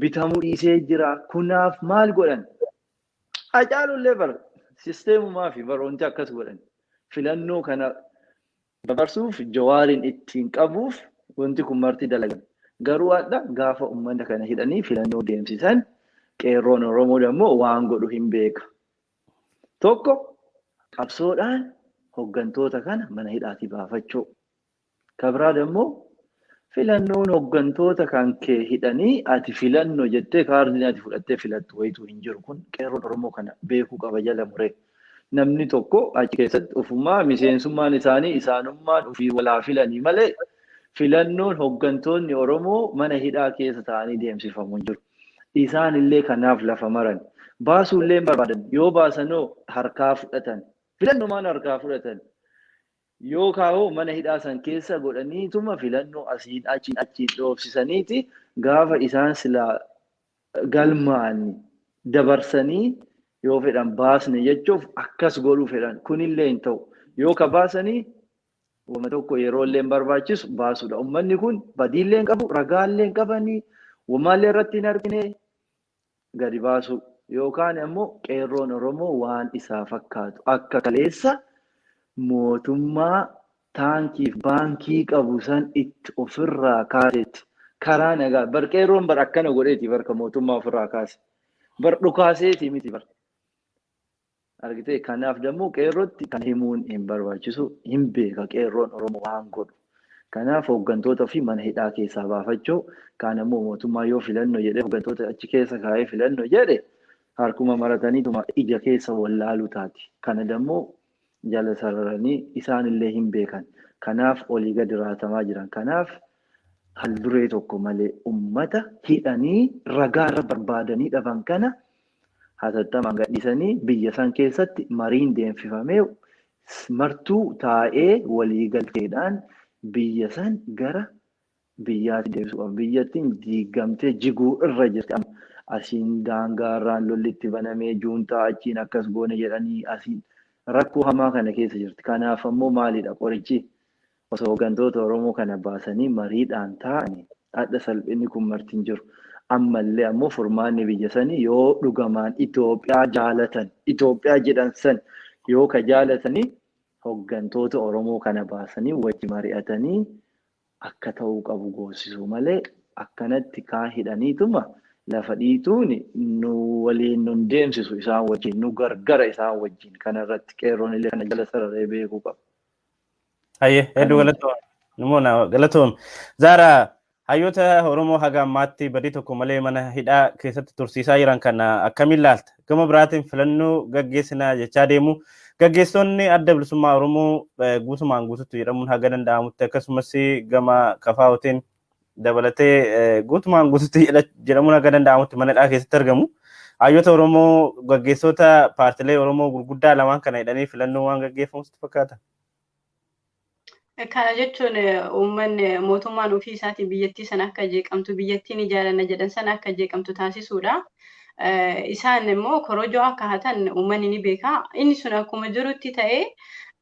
Bitamuu dhiisee jira. Kunaaf maal godhan? Hacaalullee bara sisteemumaa fi baroonti akkas godhan. Filannoo kana dabarsuuf Jawaariin ittiin qabuuf wanti kun marti dalagan. Garuu adda gaafa uummata kana hidhanii filannoo deemsisan qeerroon Oromoo immoo waan godhu hin beeka. Tokko qabsoodhaan hooggantoota kana mana hidhaatii baafachuu. Kabraa immoo filannoon hooggantoota kan kee hidhanii ati filannoo jettee kaardii ati fudhattee filattu wayituu hin jiru. Kun qeerroon Oromoo kana beekuu qaba jala muree. Namni tokko achi keessatti ofumaa miseensummaan isaanii isaanummaan ofii walaa filanii malee filannoon hooggantoonni Oromoo mana hidhaa keessa taa'anii deemsifamu hin jiru. Isaan illee kanaaf lafa maran. Baasuu illee hin barbaadan. Yoo baasanoo harkaa fudhatan. Filannumaan harkaa fudhatan. Yoo kaa'oo mana hidhaa san keessa godhaniituma filannoo asiin achiin achiin dhoofsisaniiti gaafa isaan silaa galmaan dabarsanii yoo fedhan baasne jechuuf akkas godhuu fedhan. Kunillee hin ta'u. Yoo ka baasanii wama tokko yeroo illee hin barbaachisu baasuudha. Uummanni kun badiillee hin qabu, ragaallee hin qabanii, wamaallee irratti hin argine gadi baasu. Yookaan immoo qeerroon Oromoo waan isaa fakkaatu akka kaleessa mootummaa taankiif baankii qabu san itti ofirraa kaaseeti. Karaa nagaa bar qeerroon bar akkana godheeti barka mootummaa ofirraa kaase. Bar dhukaaseeti miti bar. Argitee kanaaf dammoo qeerrootti kan himuun hin barbaachisu hin beeka qeerroon Oromoo waan godhu. Kanaaf hooggantoota fi mana hidhaa keessaa baafachuu kaan ammoo mootummaa yoo filannoo jedhee hooggantoota achi keessa kaa'ee filannoo jedhe harkuma marataniituma ija keessa wallaaluu taati. Kana dammoo jala sararanii isaanillee hin beekan. Kanaaf olii gadi raatamaa jiran. Kanaaf halduree tokko malee uummata hidhanii ragaarra barbaadanii dhaban kana hatattamaan gadhiisanii biyya san keessatti mariin deemsifamee martuu taa'ee waliigalteedhaan biyya san gara biyyaatti deebisuu qaba. Biyyattiin diigamtee jiguu irra jirti. Asiin daangaarraan lolli itti banamee juuntaa achiin akkas goone jedhanii asiin rakkoo hamaa kana keessa jirti. Kanaaf ammoo maalidha qorichi? Osoo hooggantoota Oromoo kana baasanii mariidhaan taa'anii hadha salphinni kun marti hin jiru. Ammallee ammoo furmaanni biyya sanii yoo dhugamaan Itoophiyaa jaalatan, Itoophiyaa jedhan san yoo ka jaalatanii hooggantoota Oromoo kana baasanii wajji mari'atanii akka ta'uu qabu goosisuu malee akkanatti kaan hidhaniituma lafa dhiituun nu waliin nun deemsisu isaan wajjin nu gargara isaan wajjin kanarratti qeerroon illee kana jala sararee beekuu qaba. Hayyee, hedduu galatoom. Nimoona galatoom. Zaara, hayyoota Oromoo haga ammaatti badii tokko malee mana hidhaa keessatti tursiisaa jiran kana akkamiin ilaalta? Gama biraatiin filannoo gaggeessinaa jechaa deemu. Gaggeessitoonni Adda Bilisummaa Oromoo guutumaan guututti jedhamuun haga danda'amutti, akkasumas gama kafaa'otiin dabalatee guutumaan guututti jedhamuun haga danda'amutti mana hidhaa keessatti argamu. Hayyoota Oromoo, gaggeessitoota paartilee Oromoo gurguddaa lamaan kana hidhanii filannoo waan gaggeeffamu sitti fakkaata? Kana jechuun uummanni mootummaan ofii isaatiin biyyattii sana akka jeeqamtu, biyyattiin ijaaranna jedhan sana akka jeeqamtu taasisuudha. Isaan immoo korojoo akka hatan uummanni ni beeka. Inni sun akkuma jirutti ta'ee,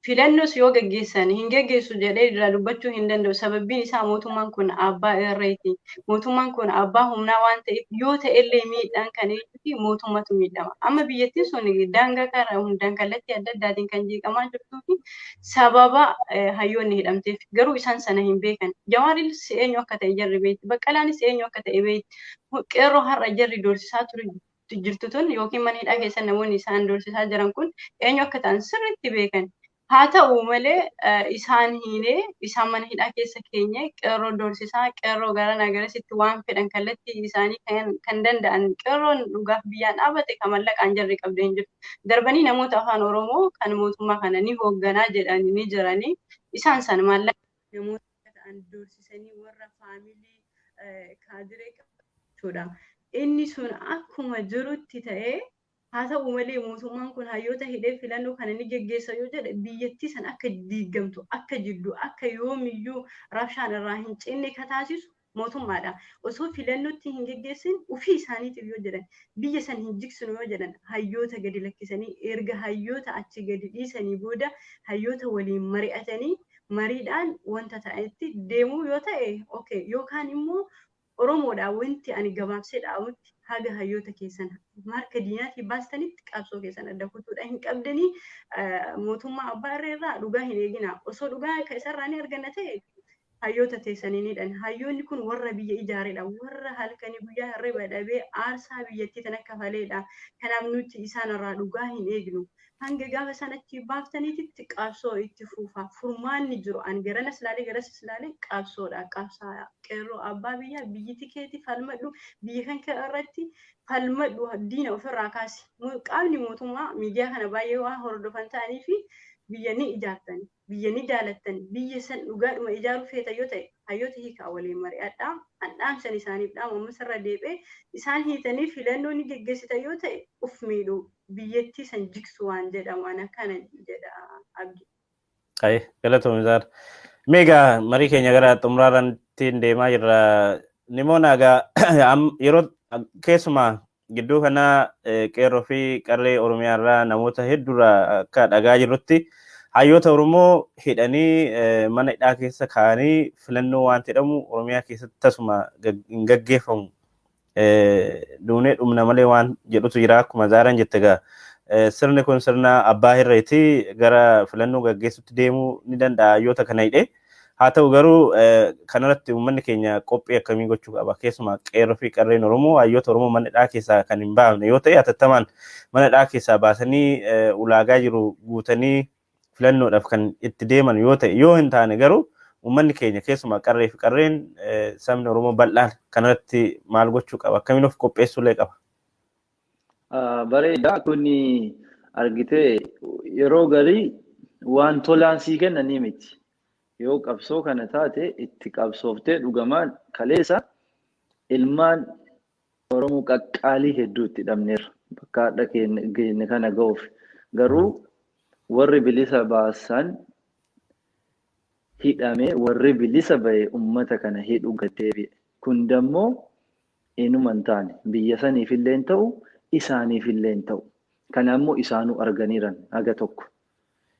filannoos yoo gaggeessan hin gaggeessu jedhee irraa dubbachuu hin danda'u. Sababbiin isaa mootummaan kun abbaa irreeti. Mootummaan kun abbaa humnaa waan ta'eef, yoo ta'ellee miidhaan kan eenyuti? Mootummatu miidhama. Amma biyyattiin sun daangaa karaa hundaan kallattii adda addaatiin kan jeeqamaa jirtuu fi sababa hayyoonni hidhamteef, garuu isaan sana hin beekan. Jawaaris eenyu akka ta'e jarri beekti. Baqqalaanis eenyu akka ta'e beekti. Qeerroo har'a jarri doorsisaa ture jirtu tun yookiin mana hidhaa keessa namoonni isaan doorsisaa jiran kun eenyu akka ta'an sirriitti beekan. Haa ta'u malee, isaan hiinee, isaan mana hidhaa keessa keenye, qeerroo doorsisaa, qeerroo garanaa garasitti waan fedhan kallattii isaanii kan danda'an, qeerroon dhugaaf biyyaan dhaabate kan mallaqaan jarri qabdee hin jiru. Darbanii namoota afaan Oromoo kan mootummaa kana ni hoogganaa jedhanii ni jiranii, isaan sana maallaqa namoota ta'an doorsisanii warra faamilii kaadiree jechuudha. Inni sun akkuma jirutti ta'ee, haa ta'u malee, mootummaan kun hayyoota hidhee filannoo kana ni geggeessa yoo jedhe, biyyattii san akka diigamtu, akka jiddu, akka yoomiyyuu rabshaan irraa hin cinne ka taasisu mootummaadha. Osoo filannootti hin geggeessin, ofii isaaniitiif yoo jedhan, biyya san hin jigsinu yoo jedhan, hayyoota gadi lakkisanii, erga hayyoota achi gadi dhiisanii booda hayyoota waliin mari'atanii mariidhaan wanta ta'etti deemuu yoo ta'e okay, yookaan immoo Oromoodha wanti ani gabaabsee dhaabutti, haga hayyoota keessan harka diinaatii baastanitti qabsoo keessan adda kutuudha hin qabdanii. Mootummaa abbaa irree irraa dhugaa hin eegina. Osoo dhugaa akka isarraa ni arganna ta'e, hayyoota teessanii ni hidhan. Hayyoonni kun warra biyya ijaaredha. Warra halkanii guyyaa hirriba dhabee aarsaa biyyattii tana kafaleedha. Kanaaf nuti isaan irraa dhugaa hin eegnu. Hanga gaafa isaan achi baaftaniititti qabsoo itti fuufa. Furmaanni jiru ani garanas ilaalee garas ilaalee qabsoodha. Qabsaa qeerroo abbaa biyyaa, biyyi tikeetii falmadhu, biyya kan kee irratti falmadhu, diina ofirraa kaasi. Qaamni mootummaa miidiyaa kana baay'ee waan hordofan ta'anii fi biyya ni ijaartan, biyya ni jaalattan, biyya san dhugaadhuma ijaaruu feeta yoo ta'e, hayyoota hiikaa, waliin mari'adhaa. An dhaamsan isaaniif dhaamu, ammas irra deebi'ee, isaan hiitanii filannoo ni geggeessita yoo ta'e, uf miidhuu, biyyattii san jigsu waan jedhamu, an akkana jedha, Abdi. Ayi, galatoomii Zaara. Meegaa marii keenya gara xumuraarratti deemaa jirra. Nimoona, egaa yeroo keessumaa gidduu kana qeerroo fi qarree Oromiyaa irraa namoota hedduurraa akka dhagaa jirrutti, hayyoota Oromoo hidhanii mana hidhaa keessa kaa'anii filannoo waan jedhamu Oromiyaa keessatti tasuma hin gaggeeffamu. Duunee dhumna malee waan jedhutu jira. Akkuma Zaaraan jette egaa, sirni kun sirna abbaa hirreeti, gara filannoo gaggeessutti deemuu ni danda'a hayyoota kana hidhee. Haa ta'u garuu, kanarratti uummanni keenya qophii akkamii gochuu qaba? Keessumaa qeerroo fi qarreen Oromoo hayyoota Oromoo mana hidhaa keessaa kan hin baafne yoo ta'e, hatattamaan mana hidhaa keessaa baasanii ulaagaa jiru guutanii filannoodhaaf kan itti deeman yoo ta'e, yoo hin taane garuu uummanni keenya, keessumaa qarree fi qarreen, sabni Oromoo bal'aan kanarratti maal gochuu qaba? Akkamiin of qopheessuullee qaba? Bareedaa, kun argitee yeroo garii waan tolaan sii kennanii miti. Yoo qabsoo kana taate itti qabsooftee dhugamaan, kaleessa ilmaan Oromoo qaqqaalii hedduu itti dhabneerra bakka hadha keenya kana ga'uuf. Garuu warri bilisa baasan hidhamee, warri bilisa bahe ummata kana hidhu gad deebi'e. Kun dammoo inuma hin taane, biyya saniif illee hin ta'u, isaaniif illee hin ta'u. Kana immoo isaanuu arganiiran haga tokko.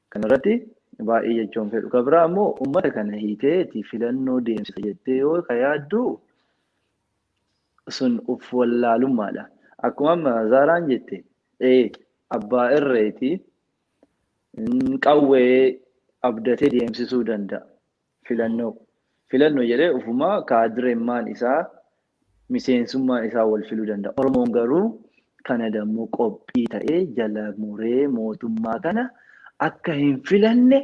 Kanarratti baay'ee jechuun fedhu. Kan biraa immoo, ummata kana hiiteeti filannoo deemsisa jettee yoo ka yaaddu, sun uf wallaalummaadha. Akkuma amma Zaaraan jette, abbaa irreeti, qawwee abdatee deemsisuu danda'a filannoo. Filannoo jedhee ufumaa kaadiremmaan isaa, miseensummaan isaa wal filuu danda'a. Oromoon garuu kana dammoo qophii ta'ee jala muree mootummaa kana akka hin filanne.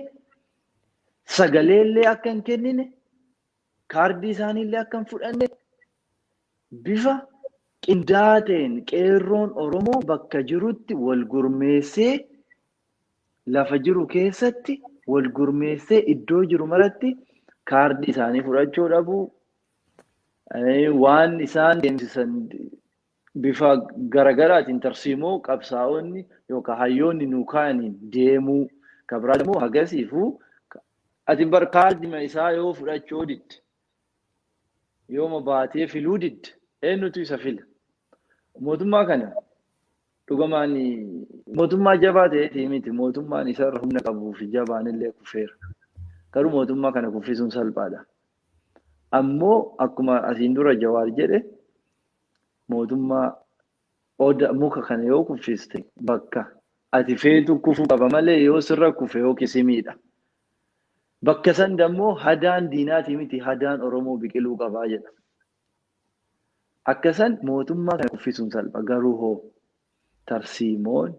Sagaleellee akka hin kennine, kaardii isaaniillee akka hin fudhanne bifa qindaa'aa ta'een qeerroon Oromoo bakka jirutti wal gurmeessee lafa jiru keessatti wal gurmeessee iddoo jiru maratti kaardii isaanii fudhachuu dhabuu, waan isaan deemsisan bifa garagaraatiin tarsiimoo qabsaa'onni yookaan hayyoonni nuu kaa'aniin deemuu. Kan biraa immoo hagasiifuu ati bar kaardii isaa yoo fudhachuu didde, yooma baatee filuu didde, eenyutu isa fila? Mootummaa kana dhugumaan mootummaa jabaa ta'eetii miti, mootummaan isarra humna qabuu fi jabaan illee kufeera. Garuu mootummaa kana kuffisuun salphaadha. Ammoo akkuma asiin dura Jawaar jedhe, mootummaa oda muka kana yoo kuffiste bakka ati feetu kufuu qaba malee yoo sirra kufe yookiis miidha. Bakka san dammoo hadaan diinaatii miti, hadaan Oromoo biqiluu qabaa jedha. Akkasan mootummaa kana kuffisuun salpha, garuu hoo tarsiimoon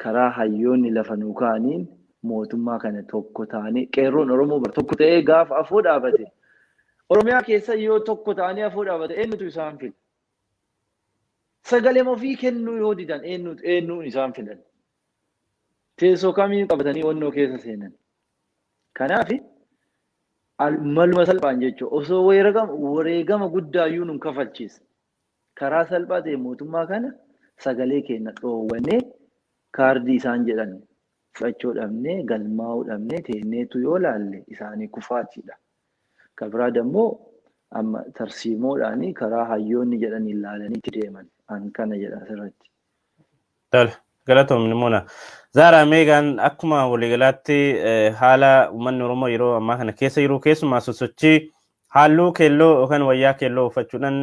karaa hayyoonni lafa nuu kaa'aniin mootummaa kana tokko ta'anii qeerroon Oromoo bara tokko ta'ee gaafa afoo dhaabate, Oromiyaa keessa yoo tokko ta'anii afoo dhaabate, eenyutu isaan fila? Sagalee ofii kennuu yoo didan eenyuun isaan filan? Teessoo kamiin qabatanii onnoo keessa seenan? Kanaaf maluma salphaan jechuudha. Osoo wareegama guddaayyuu nun kafalchiisa. Karaa salphaa ta'e mootummaa kana sagalee keenya dhoowwannee kaardii isaan jedhan fudhachuu dhabnee, galmaa'uu dhabnee teenneetu yoo laalle isaanii kufaatiidha. Kan biraa immoo amma tarsiimoodhaan karaa hayyoonni jedhaniin laalanii itti deeman. An kana jedha asirratti. Tole, galatoomni Mona. Zaara, meegaan akkuma waliigalaatti haala uummanni Oromoo yeroo ammaa kana keessa jiru, keessumaa sosochii halluu keelloo yookaan wayyaa keelloo uffachuudhaan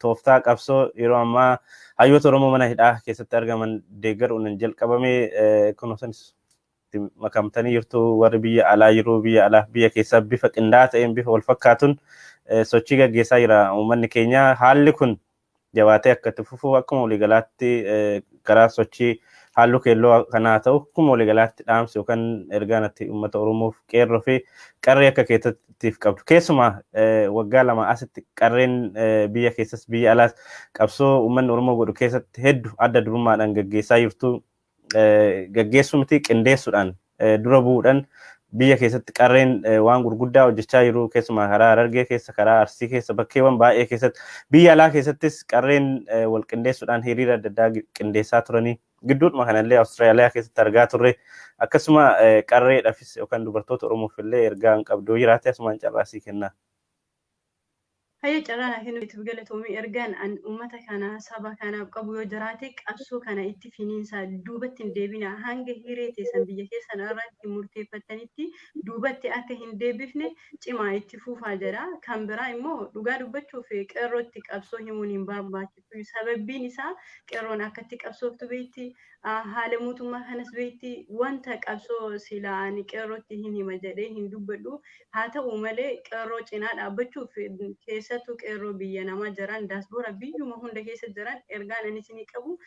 tooftaa qabsoo yeroo ammaa hayyoota Oromoo mana hidhaa keessatti argaman deeggaruun jalqabame kunuunsanis makamtanii jirtu. Warri biyya alaa jiru, biyya alaa biyya keessaa bifa qindaa'aa ta'een bifa wal fakkaatuun sochii gaggeessaa jira uummanni keenya. Haalli kun jabaatee akka itti fufu akkuma waliigalaatti karaa sochii halluu keelloo kanaa ta'u akkuma waliigalaatti dhaamsi yookaan ergaan ati uummata Oromoof, qeerroo fi qarree akka keessattiif qabdu, keessumaa waggaa 2 asitti qarreen biyya keessas biyya alaas qabsoo uummanni Oromoo godhu keessatti hedduu adda durummaadhaan gaggeessaa jirtu, gaggeessuu miti qindeessuudhaan dura bu'uudhaan biyya keessatti qarreen waan gurguddaa hojjechaa jiru, keessumaa karaa Harargee keessa, karaa Arsii keessa, bakkeewwan baay'ee keessatti, biyya alaa keessattis qarreen wal qindeessuudhaan hiriira adda addaa qindeessaa turanii gidduudhuma kanallee Awustiraaliyaa keessatti argaa turre. Akkasuma qarreedhaafis yookaan dubartoota Oromoof illee ergaa hin qabdu jiraate asumaan carraasii kennaa. Hayya, carraa naa kennuuf galatoomii. Ergaan an uummata kana, saba kanaaf qabu yoo jiraate, qabsoo kana itti finiinsaa, duubatti hin deebina. Hanga hiree teessan biyya keessan irratti murteeffattanitti duubatti akka hin deebifne cimaa itti fufaa jedha. Kan biraa immoo dhugaa dubbachuuf qeerrootti qabsoo himuun hin barbaachisu. Sababbiin isaa qeerroon akkatti qabsooftu beekti, haala mootummaa kanas beekti. Wanta qabsoo silaa ani qeerrootti hin hima jedhee hin dubbadhu. Haa ta'u malee qeerroo cinaa dhaabbachuuf, keessattuu qeerroo biyya namaa jiran, daasboora biyyuma hunda keessa jiran, ergaan ani isinii qabu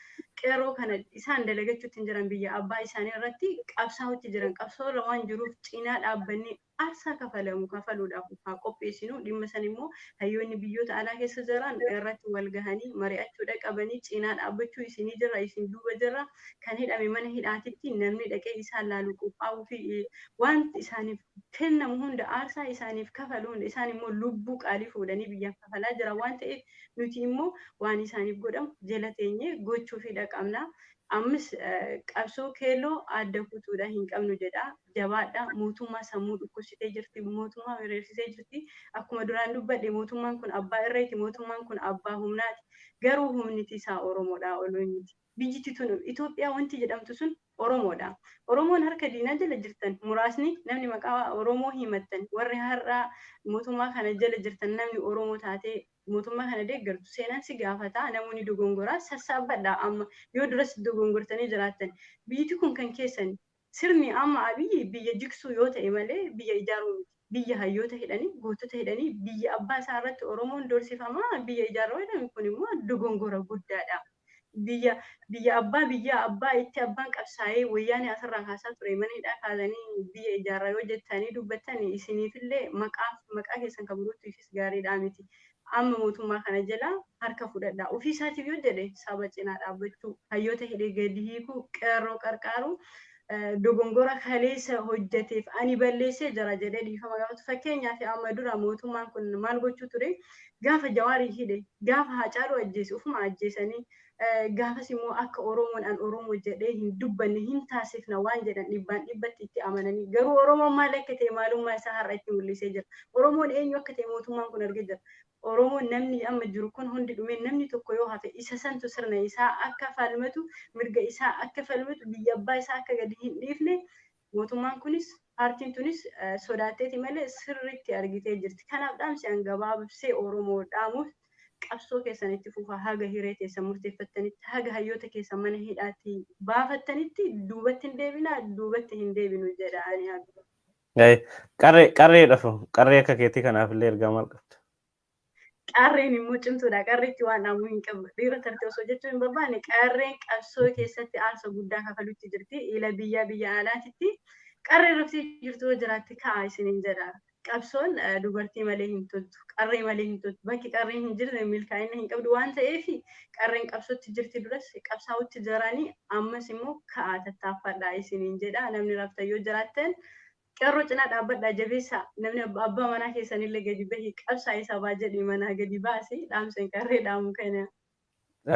qeerroo kana isaan dalagachuutti hin jiran, biyya abbaa isaanii irratti qabsaa'utti jiran. Qabsoo irra waan jiruuf cinaa dhaabbannee aarsaa kafalamu kafaluudhaaf haa qopheessinu. Dhimma san immoo hayyoonni biyyoota alaa keessa jiran irratti wal gahanii mari'achuudha qabanii. Cinaa dhaabbachuu isinii jirra, isin duuba jirra. Kan hidhame mana hidhaatitti namni dhaqee isaan laalu qophaa'uu fi waan isaaniif kennamu hunda, aarsaa isaaniif kafalu hunda, isaan immoo lubbuu qaalii fuudhanii biyyaaf kafalaa jira waan ta'eef nuti immoo waan isaaniif godhamu jala teenyee gochuufidha qabna. Ammas qabsoo keelloo adda kutuudha hin qabnu jedha. Jabaadha. Mootummaa sammuu dhukkubsitee jirti. Mootummaa weerarsitee jirti. Akkuma duraan dubbadhe, mootummaan kun abbaa irreeti. Mootummaan kun abbaa humnaati. Garuu humniti isaa Oromoodha oluu miti. Biyyiti tun Itoophiyaa wanti jedhamtu sun Oromoodha. Oromoon harka diinaa jala jirtan muraasni, namni maqaa Oromoo himattan, warri har'a mootummaa kana jala jirtan, namni Oromoo taatee mootummaa kana deeggartu seenaan si gaafataa. Namoonni dogongoraa sassaabbadha. Amma yoo duras dogongortanii jiraattan, biyyiti kun kan keessan. Sirni amma Abiyyi biyya jigsuu yoo ta'e malee biyya ijaaruu miti. Biyya hayyoota hidhanii, gootota hidhanii, biyya abbaa isaa irratti Oromoon dorsifamaa biyya ijaaruu jedhame, kun immoo dogongora guddaadha. Biyya abbaa, biyya abbaa itti abbaan qabsaa'ee wayyaanee asirraa kaasaa ture mana hidhaa kaasanii biyya ijaarraa yoo jettanii dubbattan, isiniifillee maqaa keessan kan birootiifis gaariidhaa miti. Amma mootummaa kana jala harka fudhadhaa. Ofii isaatiif yoo jedhe saba cinaa dhaabbachuu, hayyoota hidhee gadi hiikuu, qeerroo qarqaaru, dogongora kaleessa hojjeteef ani balleessee jira jedhee dhiifama gaafatu. Fakkeenyaaf, amma dura mootummaan kun maal gochuu ture? Gaafa Jawaarii hidhe, gaafa Haacaaluu ajjeese, ofuma ajjeesanii, gaafas immoo akka Oromoon an Oromoo jedhee hin dubbanne hin taasifna waan jedhan dhibbaan dhibbatti itti amananii, garuu Oromoon maal akka ta'e maalummaa isaa har'a itti mul'isee jira. Oromoon eenyu akka ta'e mootummaan kun argee jira. Oromoon namni amma jiru kun hundi dhumee namni tokko yoo hafe, isa santu sirna isaa akka falmatu, mirga isaa akka falmatu, biyya abbaa isaa akka gadi hin dhiifne mootummaan kunis paartiin tunis sodaatteeti malee sirriitti argitee jirti. Kanaaf dhaamsi an gabaabsee Oromoo dhaamuuf, qabsoo keessan itti fufaa haga hiree teessan murteeffattanitti, haga hayyoota keessan mana hidhaatti baafattanitti duubatti hin deebinaa, duubatti hin deebinu jedha ani haga. Qarree qarree dhafu, qarree akka keetii kanaaf illee ergaa maal qabda? Qarreen immoo cimtuudha. Qarreetti waan dhaamuu hin qabu. Dhiira tarte osoo jechuu hin barbaanne, qarreen qabsoo keessatti aarsa guddaa kafalutti jirti. Ila biyya biyya alaatitti qarreen raftee jirtu yoo jiraatti, ka'a isiniin jedha. Qabsoon dubartii malee hin toltu. Qarree malee hin toltu. Bakki qarreen hin jirre milkaa'ina hin qabdu waan ta'eef, qarreen qabsootti jirti, duras qabsaa'utti jiranii, ammas immoo ka'a, tattaaffadhaa isiniin jedha. Namni raftan yoo jiraattan, qeerroo cinaa dhaabbadhaa, jabeessaa. Namni abbaa manaa keessanillee gadi bahi qabsaa'ee sabaa jedhii manaa gadi baasi, dhaamseen qarree dhaamu kana.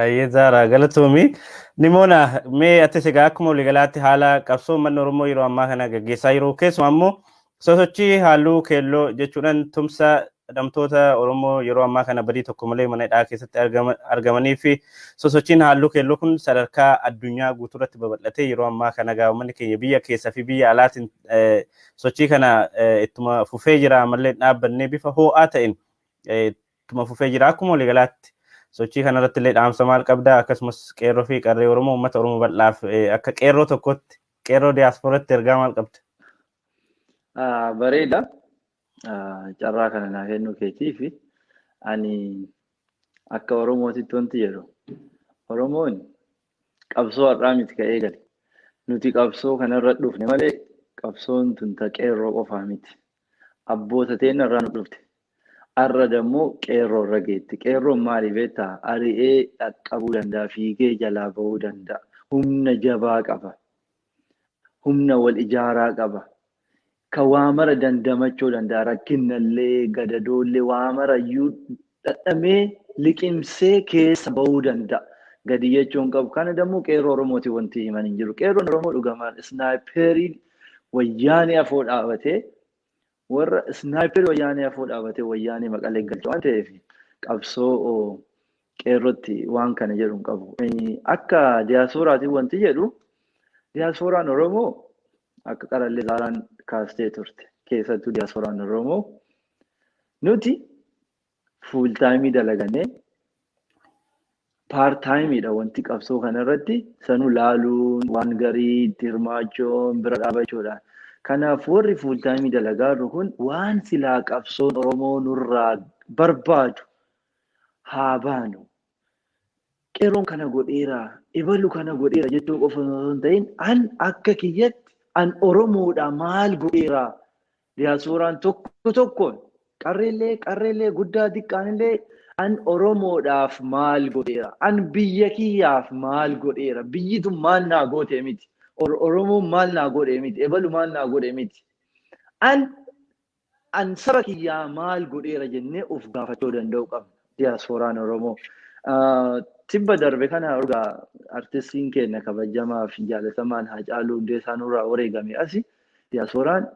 Ayyee Zaaraa, galatoomi. Nimoona, mee atis egaa akkuma waliigalaatti haala qabsoo uummanni Oromoo yeroo ammaa kana gaggeessaa jiru, keessumaa immoo sosochii halluu keelloo jechuudhaan tumsa hidhamtoota Oromoo yeroo ammaa kana badii tokko malee mana hidhaa keessatti argamanii fi sosochiin halluu keelloo kun sadarkaa addunyaa guutuurratti babal'atee yeroo ammaa kana egaa uummanni keenya biyya keessaa fi biyya alaatiin sochii kana ittuma fufee jira, ammallee dhaabbannee bifa ho'aa ta'een ittuma fufee jira. Akkuma waliigalaatti sochii kanarratti illee dhaamsa maal qabdaa? Akkasumas qeerroo fi qarree Oromoo, uummata Oromoo bal'aaf akka qeerroo tokkotti, qeerroo diyaaspooratti ergaa maal qabda? Bareeda. Carraa kana naa kennuu keetiif, ani akka Oromootitti wanti jedhu, Oromoon qabsoo har'aa miti ka'ee gale. Nuti qabsoo kanarra dhufne malee qabsoon tun ta qeerroo qofaa miti. Abboota teenya irraa nu dhufte. Har'a dammoo qeerroo irra geetti. Qeerroon maali beektaa? Ari'ee dhaqqabuu danda'a, fiigee jalaa bahuu danda'a. Humna jabaa qaba. Humna wal ijaaraa qaba. Ka waa mara dandamachuu danda'a. Rakkinnallee, gadadoollee, waa mara iyyuu dhadhamee liqimsee keessa bahuu danda'a. Gadi jechuun qabu. Kana dammoo qeerroo Oromooti wanti himan hin jiru. Qeerroon Oromoo dhugamaan sniperii wayyaanee afoo dhaabatee, warra sniperii wayyaanee afoo dhaabatee wayyaanee maqalee galchu waan ta'eef, qabsoo qeerrootti waan kana jedhu hin qabu. Akka diyaasporaatiin wanti jedhu, diyaaspooraan Oromoo akka qarallee Zaaraan kaastee turte. Keessattuu diyaaspooraan Oromoo nuti full time dalagannee part timeiidha wanti qabsoo kanarratti sanuu laaluun, waan garii itti hirmaachuun, bira dhaabachuudhaan. Kanaaf warri full time dalagaa jiru kun waan silaa qabsoon Oromoo nurraa barbaadu haa baanu. Qeerroon kana godheera, ebalu kana godheera jechuu qofa osoo hin ta'in, an akka kiyyatti an Oromoodha maal godheera? Diyaaspooraan tokko tokkoon qarreellee guddaa xiqqaanillee, an Oromoodhaaf maal godheera? An biyya kiyyaaf maal godheera? Biyyi tun maal naa goote miti. Oromoon maal naa godhe miti. Ebalu maal naa godhe miti. An saba kiyyaa maal godheera jennee of gaafachuu danda'u qabna. Diyaaspooraan Oromoo. Tibba darbe kana dhugaa artistiin keenya kabajamaa fi jaalatamaan Haacaaluu Hundeessaa nurraa wareegame asi diyaaspooraan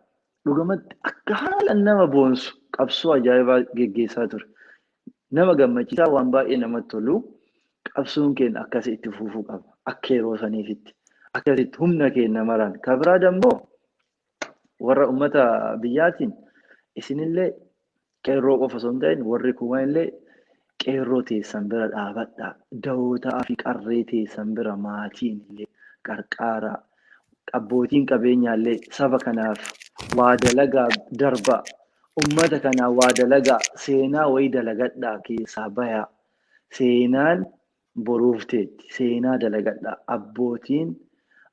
dhugamatti akka haala nama boonsu qabsoo ajaa'ibaa geggeessaa ture. Nama gammachiisaa, waan baay'ee namatti tolu, qabsoon keenya akkasii itti fufuu qaba. Akka yeroo saniifitti. Akkasitti humna keenya maraan. Kan biraa dammoo warra uummata biyyaatiin, isinillee qeerroo qofa osoo hin ta'in, warri kuuwwan qeerroo teessan bira dhaabadhaa. Dawootaa fi qarree teessan bira maatiin illee qarqaaraa. Abbootiin qabeenyaallee saba kanaaf waa dalagaa darbaa. Uummata kanaa waa dalagaa, seenaa wayii dalagadhaa keessaa bayaa. Seenaan Boruuf teetti seenaa dalagadhaa. Abbootiin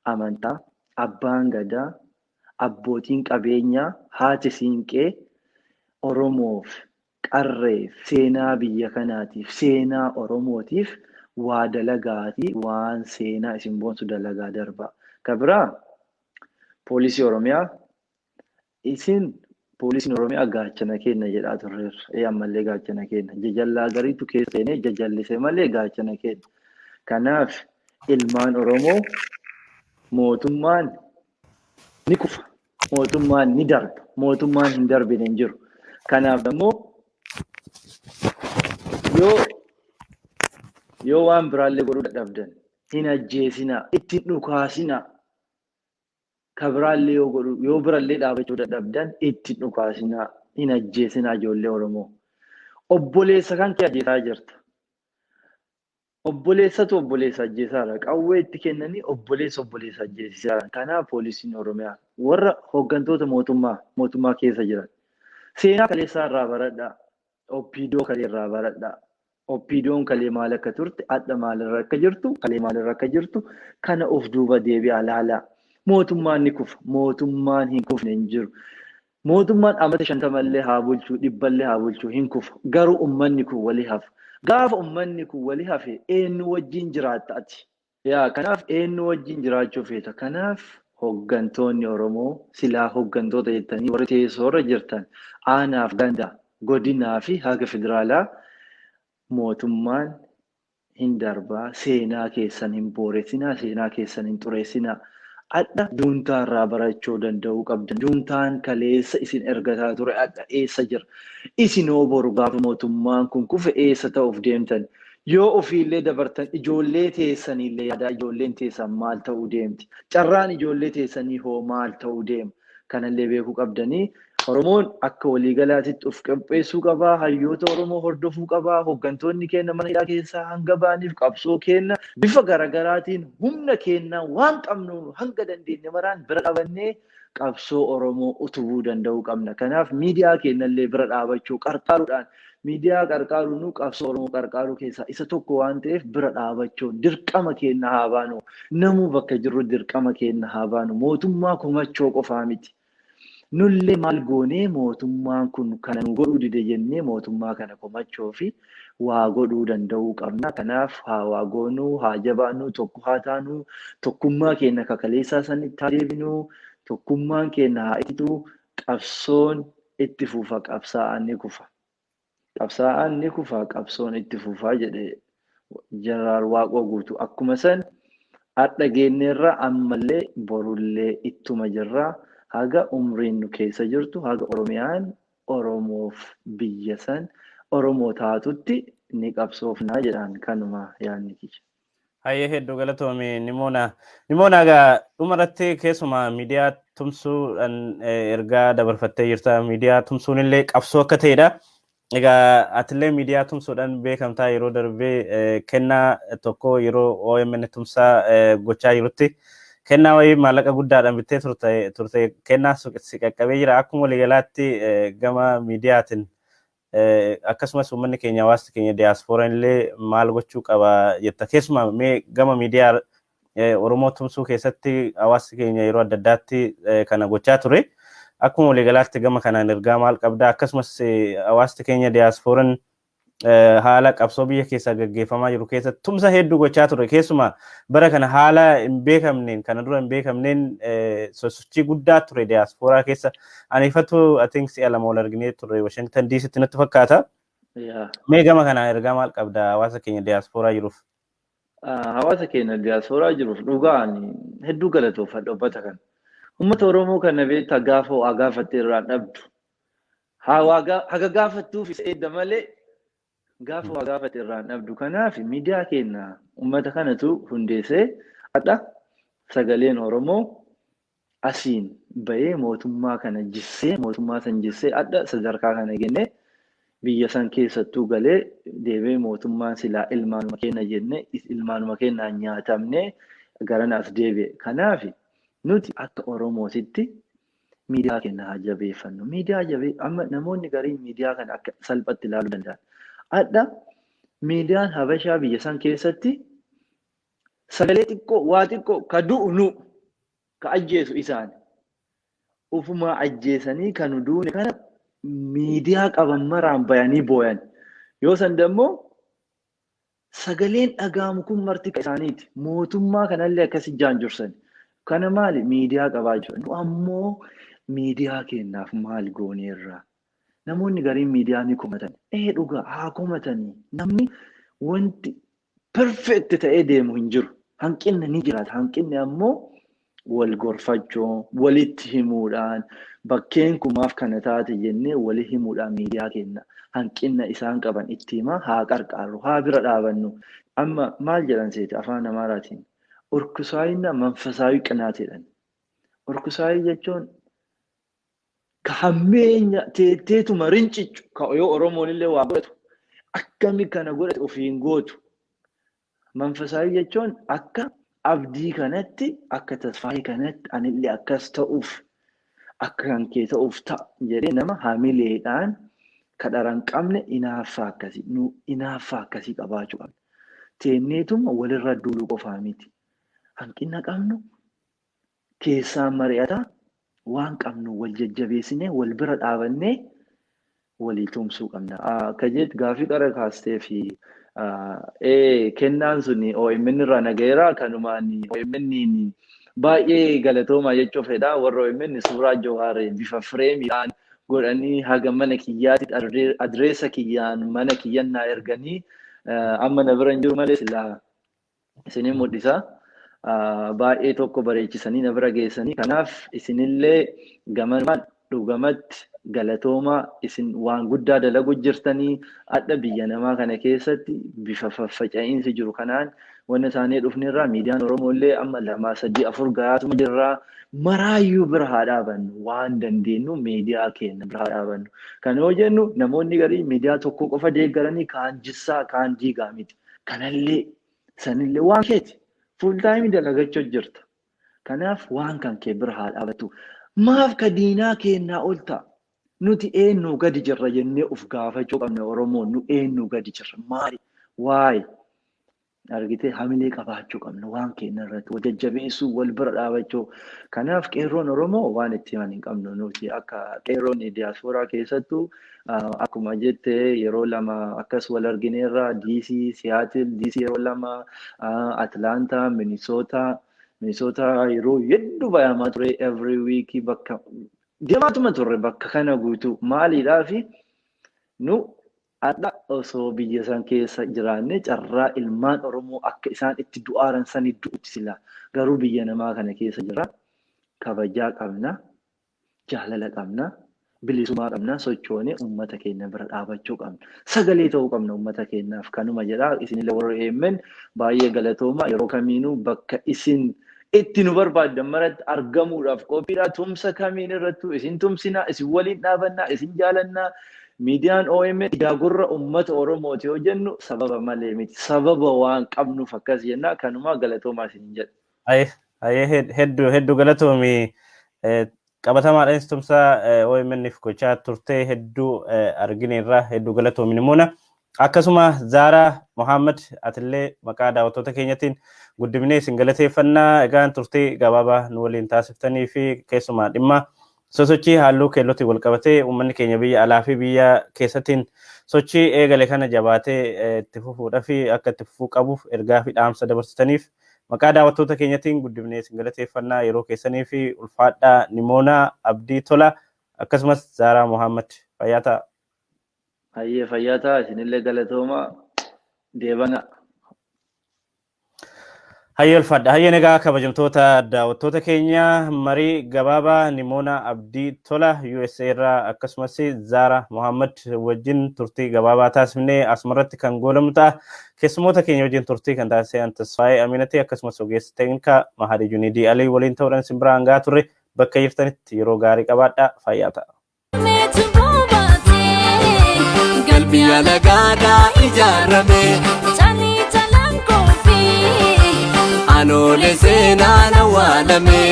amantaa, abbaan gadaa, abbootiin qabeenyaa, haati siinqee Oromoof, qarreef, seenaa biyya kanaatiif, seenaa Oromootiif waa dalagaatii waan seenaa isin boonsu dalagaa darbaa. Ka biraa poolisii Oromiyaa, isin poolisiin Oromiyaa gaachana keenya jedhaa turreerra. Ee, ammallee gaachana keenya. Jajallaa gariitu keessa seenee jajallise malee gaachana keenya. Kanaaf ilmaan Oromoo, mootummaan ni kufa. Mootummaan ni darba. Mootummaan hin darbine hin jiru. Kanaaf immoo yoo waan biraallee godhuu dadhabdan hin ajjeesinaa, ittiin dhukaasinaa. Ka biraallee yoo godhu, yoo birallee dhaabachuu dadhabdan ittiin dhukaasinaa, hin ajjeesinaa ijoollee Oromoo. Obboleessa kan kee ajjeesaa jirta. Obboleessatu obboleessa ajjeesaadha. Qawwee itti kennanii obboleessa obboleessa ajjeesisaa. Kanaaf poolisiin Oromiyaa, warra hooggantoota mootummaa keessa jiran, seenaa kaleessaa irraa baradhaa. OPDO kalee irraa baradhaa. OPDOn kalee maal akka turte, adda maalirra akka jirtu, kalee maalirra akka jirtu kana of duuba deebi'aa laalaa. Mootummaan ni kufa. Mootummaan hin kufne hin jiru. Mootummaan amata 50llee haa bulchuu, 100llee haa bulchuu, hin kufa. Garuu uummanni kun walii hafa. Gaafa uummanni kun walii hafe eenyu wajjin jiraatta ati? Yaa, kanaaf eenyu wajjin jiraachuu feeta? Kanaaf hooggantoonni Oromoo, silaa hooggantoota jettanii warri teessoorra jirtan, aanaaf ganda, godinaa fi haga federaalaa, mootummaan hin darbaa, seenaa keessan hin booressinaa, seenaa keessan hin xureessinaa. Adha juuntaa irraa barachuu danda'uu qabdan. Juuntaan kaleessa isin ergataa ture adha eessa jira? Isinoo boru gaafa mootummaan kun kufe eessa ta'uuf deemtan? Yoo ofiillee dabartan ijoollee teessaniillee yaadaa, ijoolleen teessan maal ta'uu deemti? Carraan ijoollee teessanii hoo maal ta'uu deema? Kanallee beekuu qabdanii. Oromoon akka waliigalaatitti of qopheessuu qabaa. Hayyoota Oromoo hordofuu qabaa. Hooggantoonni keenya mana hidhaa keessaa hanga ba'aniif qabsoo keenya bifa garaagaraatiin humna keenya waan qabnu hanga dandeenye maraan bira dhaabannee qabsoo Oromoo utubuu danda'uu qabna. Kanaaf miidiyaa keenyallee bira dhaabachuu qarqaaruudhaan, miidiyaa qarqaaruun qabsoo Oromoo qarqaaruu keessaa isa tokko waan ta'eef, bira dhaabachuun dirqama keenya haa baanu. Namuu bakka jirru dirqama keenya haa baanu. Mootummaa komachoo qofaa miti. Nullee maal goonee mootummaan kun kana nu godhuu dide jennee mootummaa kana komachoo fi waa godhuu danda'uu qabna. Kanaaf haa waa goonuu, haa jabaannu, tokko haa taanu, tokkummaa keenya kakaleessaa sanitti haa deebinu, tokkummaan keenya haa ittitu, qabsoon itti fufa, qabsaa'aan ni kufa. Qabsaa'aan ni kufa, qabsoon itti fufaa jedhe Jeneraal Waaqoo Guutuu. Akkuma san har'a geenyeerra, ammallee borullee ittuma jirra. Haga umriin nu keessa jirtu, haga Oromiyaan Oromoof biyya san Oromoo taatutti ni qabsoofnaa jedhaan, kanuma yaadni kiyya. Hayyee, hedduu galatoome, Nimoona. Nimoona, egaa dhumarratti keessumaa miidiyaa tumsuudhaan ergaa dabarfattee jirta. Miidiyaa tumsuun illee qabsoo akka ta'edha. Egaa atillee miidiyaa tumsuudhaan beekamtaa. Yeroo darbee kennaa tokko yeroo OMN tumsaa gochaa jirutti kennaa wayii maallaqa guddaadhaan bittee turte, kennaa si qaqqabee jira. Akkuma waliigalaatti gama miidiyaatiin akkasumas uummanni keenya, hawaasni keenya diyaasporaan illee maal gochuu qaba jetta? Keessumaa mee gama miidiyaa Oromoo tumsuu keessatti hawaasni keenya yeroo adda addaatti kana gochaa ture. Akkuma waliigalaatti gama kanaan ergaa maal qabda? Akkasumas hawaasni keenya diyaasporaan haala qabsoo biyya keessaa gaggeeffamaa jiru keessatti tumsa hedduu gochaa ture. Keessumaa bara kana haala hin beekamneen, kana dura hin beekamneen sosochii guddaa ture diyaasporaa keessa. Ani ifatu, I think, si'a 2 wal arginee turre Washington DCtti natti fakkaata. Mee gama kanaan ergaa maal qabda hawaasa keenya diyaasporaa jiruuf? Hawaasa keenya diyaasporaa jiruuf dhugaan hedduu galatoofadha uummata kana. Uummata Oromoo kana beektaa, gaafa waa gaafatte irraan dhabdu. Haga gaafattuuf isa eedda malee gaafa waa gaafate irraan dhabdu. Kanaaf miidiyaa keenya uummata kanatu hundeessee hadha sagaleen Oromoo asiin bahee mootummaa kana jissee, mootummaa san jissee, hadha sadarkaa kana gennee biyya san keessattuu galee deebee mootummaan silaa ilmaanuma keenya jenne ilmaanuma keenyaan nyaatamnee garana as deebi'e. Kanaaf nuti akka Oromootitti miidiyaa keenya haa jabeeffannu. Miidiyaa jabee amma namoonni gariin miidiyaa kana akka salphatti ilaaluu danda'an. Hadha Miidiyaan Habashaa biyya san keessatti sagalee xiqqoo waa xiqqoo ka du'u nu ka ajjeesu isaan. Ufumaa ajjeesanii kan nu duune kana miidiyaa qaban maraan bayanii booyan. Yoo san dammoo sagaleen dhaga'amu kun marti isaaniiti. Mootummaa kanallee akkasi jaanjursan. Kana maali? Miidiyaa qabaachuu. Nu ammoo miidiyaa keenyaaf maal gooneerra? Namoonni gariin miidiyaa ni komatan. Ee dhugaa haa komatanii. Namni wanti perfect ta'ee deemu hin jiru. Hanqinni ni jiraata. Hanqinni ammoo wal gorfachuu, walitti himuudhaan, bakkeen kumaaf kana taate jennee wali himuudhaan miidiyaa keenya hanqina isaan qaban itti himaa haa qarqaarru, haa bira dhaabannu. Amma maal jedhan seeti afaan Amaaraatiin? Urkusaayina manfasaayii qinaat jedhan. Urkusaayii jechuun ka hammeenya teetteetuma rincicu ka yoo Oromoon illee waa godhatu akkami kana godhate ofiin gootu. Manfasaayii jechuun akka abdii kanatti akka tasfaayii kanatti anillee akkas ta'uuf akka kan kee ta'uuf ta'a jedhee nama hamileedhaan kadhara hin qabne inaaffaa akkasii nu inaaffaa akkasii qabaachuu qabna. Teenneetuma walirra duuluu qofaa miti. Hanqina qabnu keessaan mari'ataa waan qabnu wal jajjabeessinee wal bira dhaabannee walii tumsuu qabna. Akka jettu gaafii qara kaastee fi kennaan suni OMN irraa nagayeera kanumaan OMN baay'ee galatoomaa jechuu fedha. Warra OMN suuraa Jawaar bifa fireemiidhaan godhanii haga mana kiyyaatti adreessa kiyyaan mana kiyyan naa erganii amma na bira hin jiru malee silaa isinin mul'isa. Baay'ee tokko bareechisanii na bira geessanii. Kanaaf isinillee gamanumaan dhugamatti galatoomaa isin waan guddaa dalagu jirtanii adda biyya namaa kana keessatti bifa faffaca'iinsi jiru kanaan wanna isaanii dhufnirraa miidiyaan Oromoo illee amma 2 3 4 gahaatuma jirraa maraayyuu bira haa dhaabannu waan dandeenyu miidiyaa keenya bira haa dhaabannu. Kana yoo jennu namoonni garii miidiyaa tokko qofa deeggaranii kaan jissaa kaan diigaa miti. Kanallee sanillee waan keeti fuul taayimii dalagachuu jirta. Kanaaf waan kan kee bira haa dhaabattu. Maaf ka diinaa keenyaa ol ta'a? Nuti eenyu gadi jirra jennee of gaafachuu qabna Oromoon nu eenyu gadi jirra maali? Waayee argitee hamilee qabaachuu qabna waan keenya irratti wal jajjabeessuu wal bira dhaabachuu. Kanaaf qeerroon Oromoo waan itti himan hin qabnu nuti akka qeerroon diyaaspooraa keessattuu akkuma jette yeroo lama akkas wal argineerra DC, Seattle, DC yeroo lama, Atlanta, Minnesota, Minnesota yeroo hedduu bayamaa ture every week bakka deemaatuma turre bakka kana guutuu maaliidhaa fi nu adda osoo biyya san keessa jiraanne carraa ilmaan Oromoo akka isaan itti du'aaran sani du'utti sila garuu biyya namaa kana keessa jira kabajaa qabna jaalala qabna bilisummaa qabna sochoonee uummata keenya bira dhaabachuu qabna sagalee ta'uu qabna uummata keenyaaf kanuma jedha isinillee warra AMN baay'ee galatooma yeroo kamiinuu bakka isin itti nu barbaaddan maratti argamuudhaaf qophiidha tumsa kamiin irrattuu isin tumsinaa isin waliin dhaabannaa isin jaalannaa miidiyaan OMN ijaa gurra uummata Oromooti yoo jennu sababa malee miti sababa waan qabnuuf akkas jenna kanuma galatoomaa isin jedha. Aye hedduu hedduu galatoomi qabatamaadhaan tumsa OMN'if gochaa turtee hedduu argineerra hedduu galatoomi Nimoona. Akkasuma Zaaraa Mohaammed atillee maqaa daawwattoota keenyatiin guddifnee isin galateeffannaa egaan turtii gabaabaa nu waliin taasiftanii fi keessumaa dhimma sosochii halluu keellootiin wal qabatee uummanni keenya biyya alaa fi biyya keessattiin sochii eegale kana jabaatee itti fufuudhaa fi akka itti fufuu qabuuf ergaa fi dhaamsa dabarsitaniif maqaa daawwattoota keenyatiin guddifnee isin galateeffannaa yeroo keessanii fi ulfaadhaa Nimoonaa Abdii Tola akkasumas Zaaraa Mohaammed fayyaa ta'a. Hayyee fayyaa ta'a isinillee galatooma deebana. Hayyee ulfaadha. Hayyeen egaa kabajamtoota daawwattoota keenya marii gabaabaa Nimoonaa Abdii Tola USA irraa akkasumas Zaaraa Mohaammed wajjin turtii gabaabaa taasifnee asumarratti kan goolamu ta'a. Keessummoota keenya wajjin turtii kan taasise Tasfaayee Aminati akkasumas ogeessa teeknikaa Mahadii Junidii Alii waliin ta'uudhaan isin biraan gahaa turre bakka jirtanitti yeroo gaarii qabaadhaa fayyaa ta'a. Galmi alagaadhaa ijaarame anoolee seenaan awwaalame.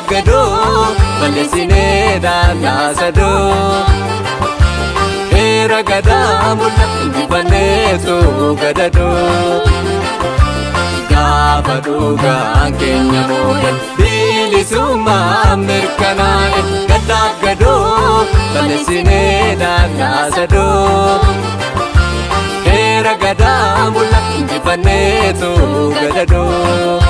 Gaddaaf gadoo balleessinee daallaa sadoo. Heera gadaa mul'a injifanneetu gadadoo. Gaafa dhugaan keenya moo'e bilisummaa mirkanaa'e gaddaaf gadoo balleessinee daallaa sadoo. Heera gadaa mul'a injifanneetu gadadoo.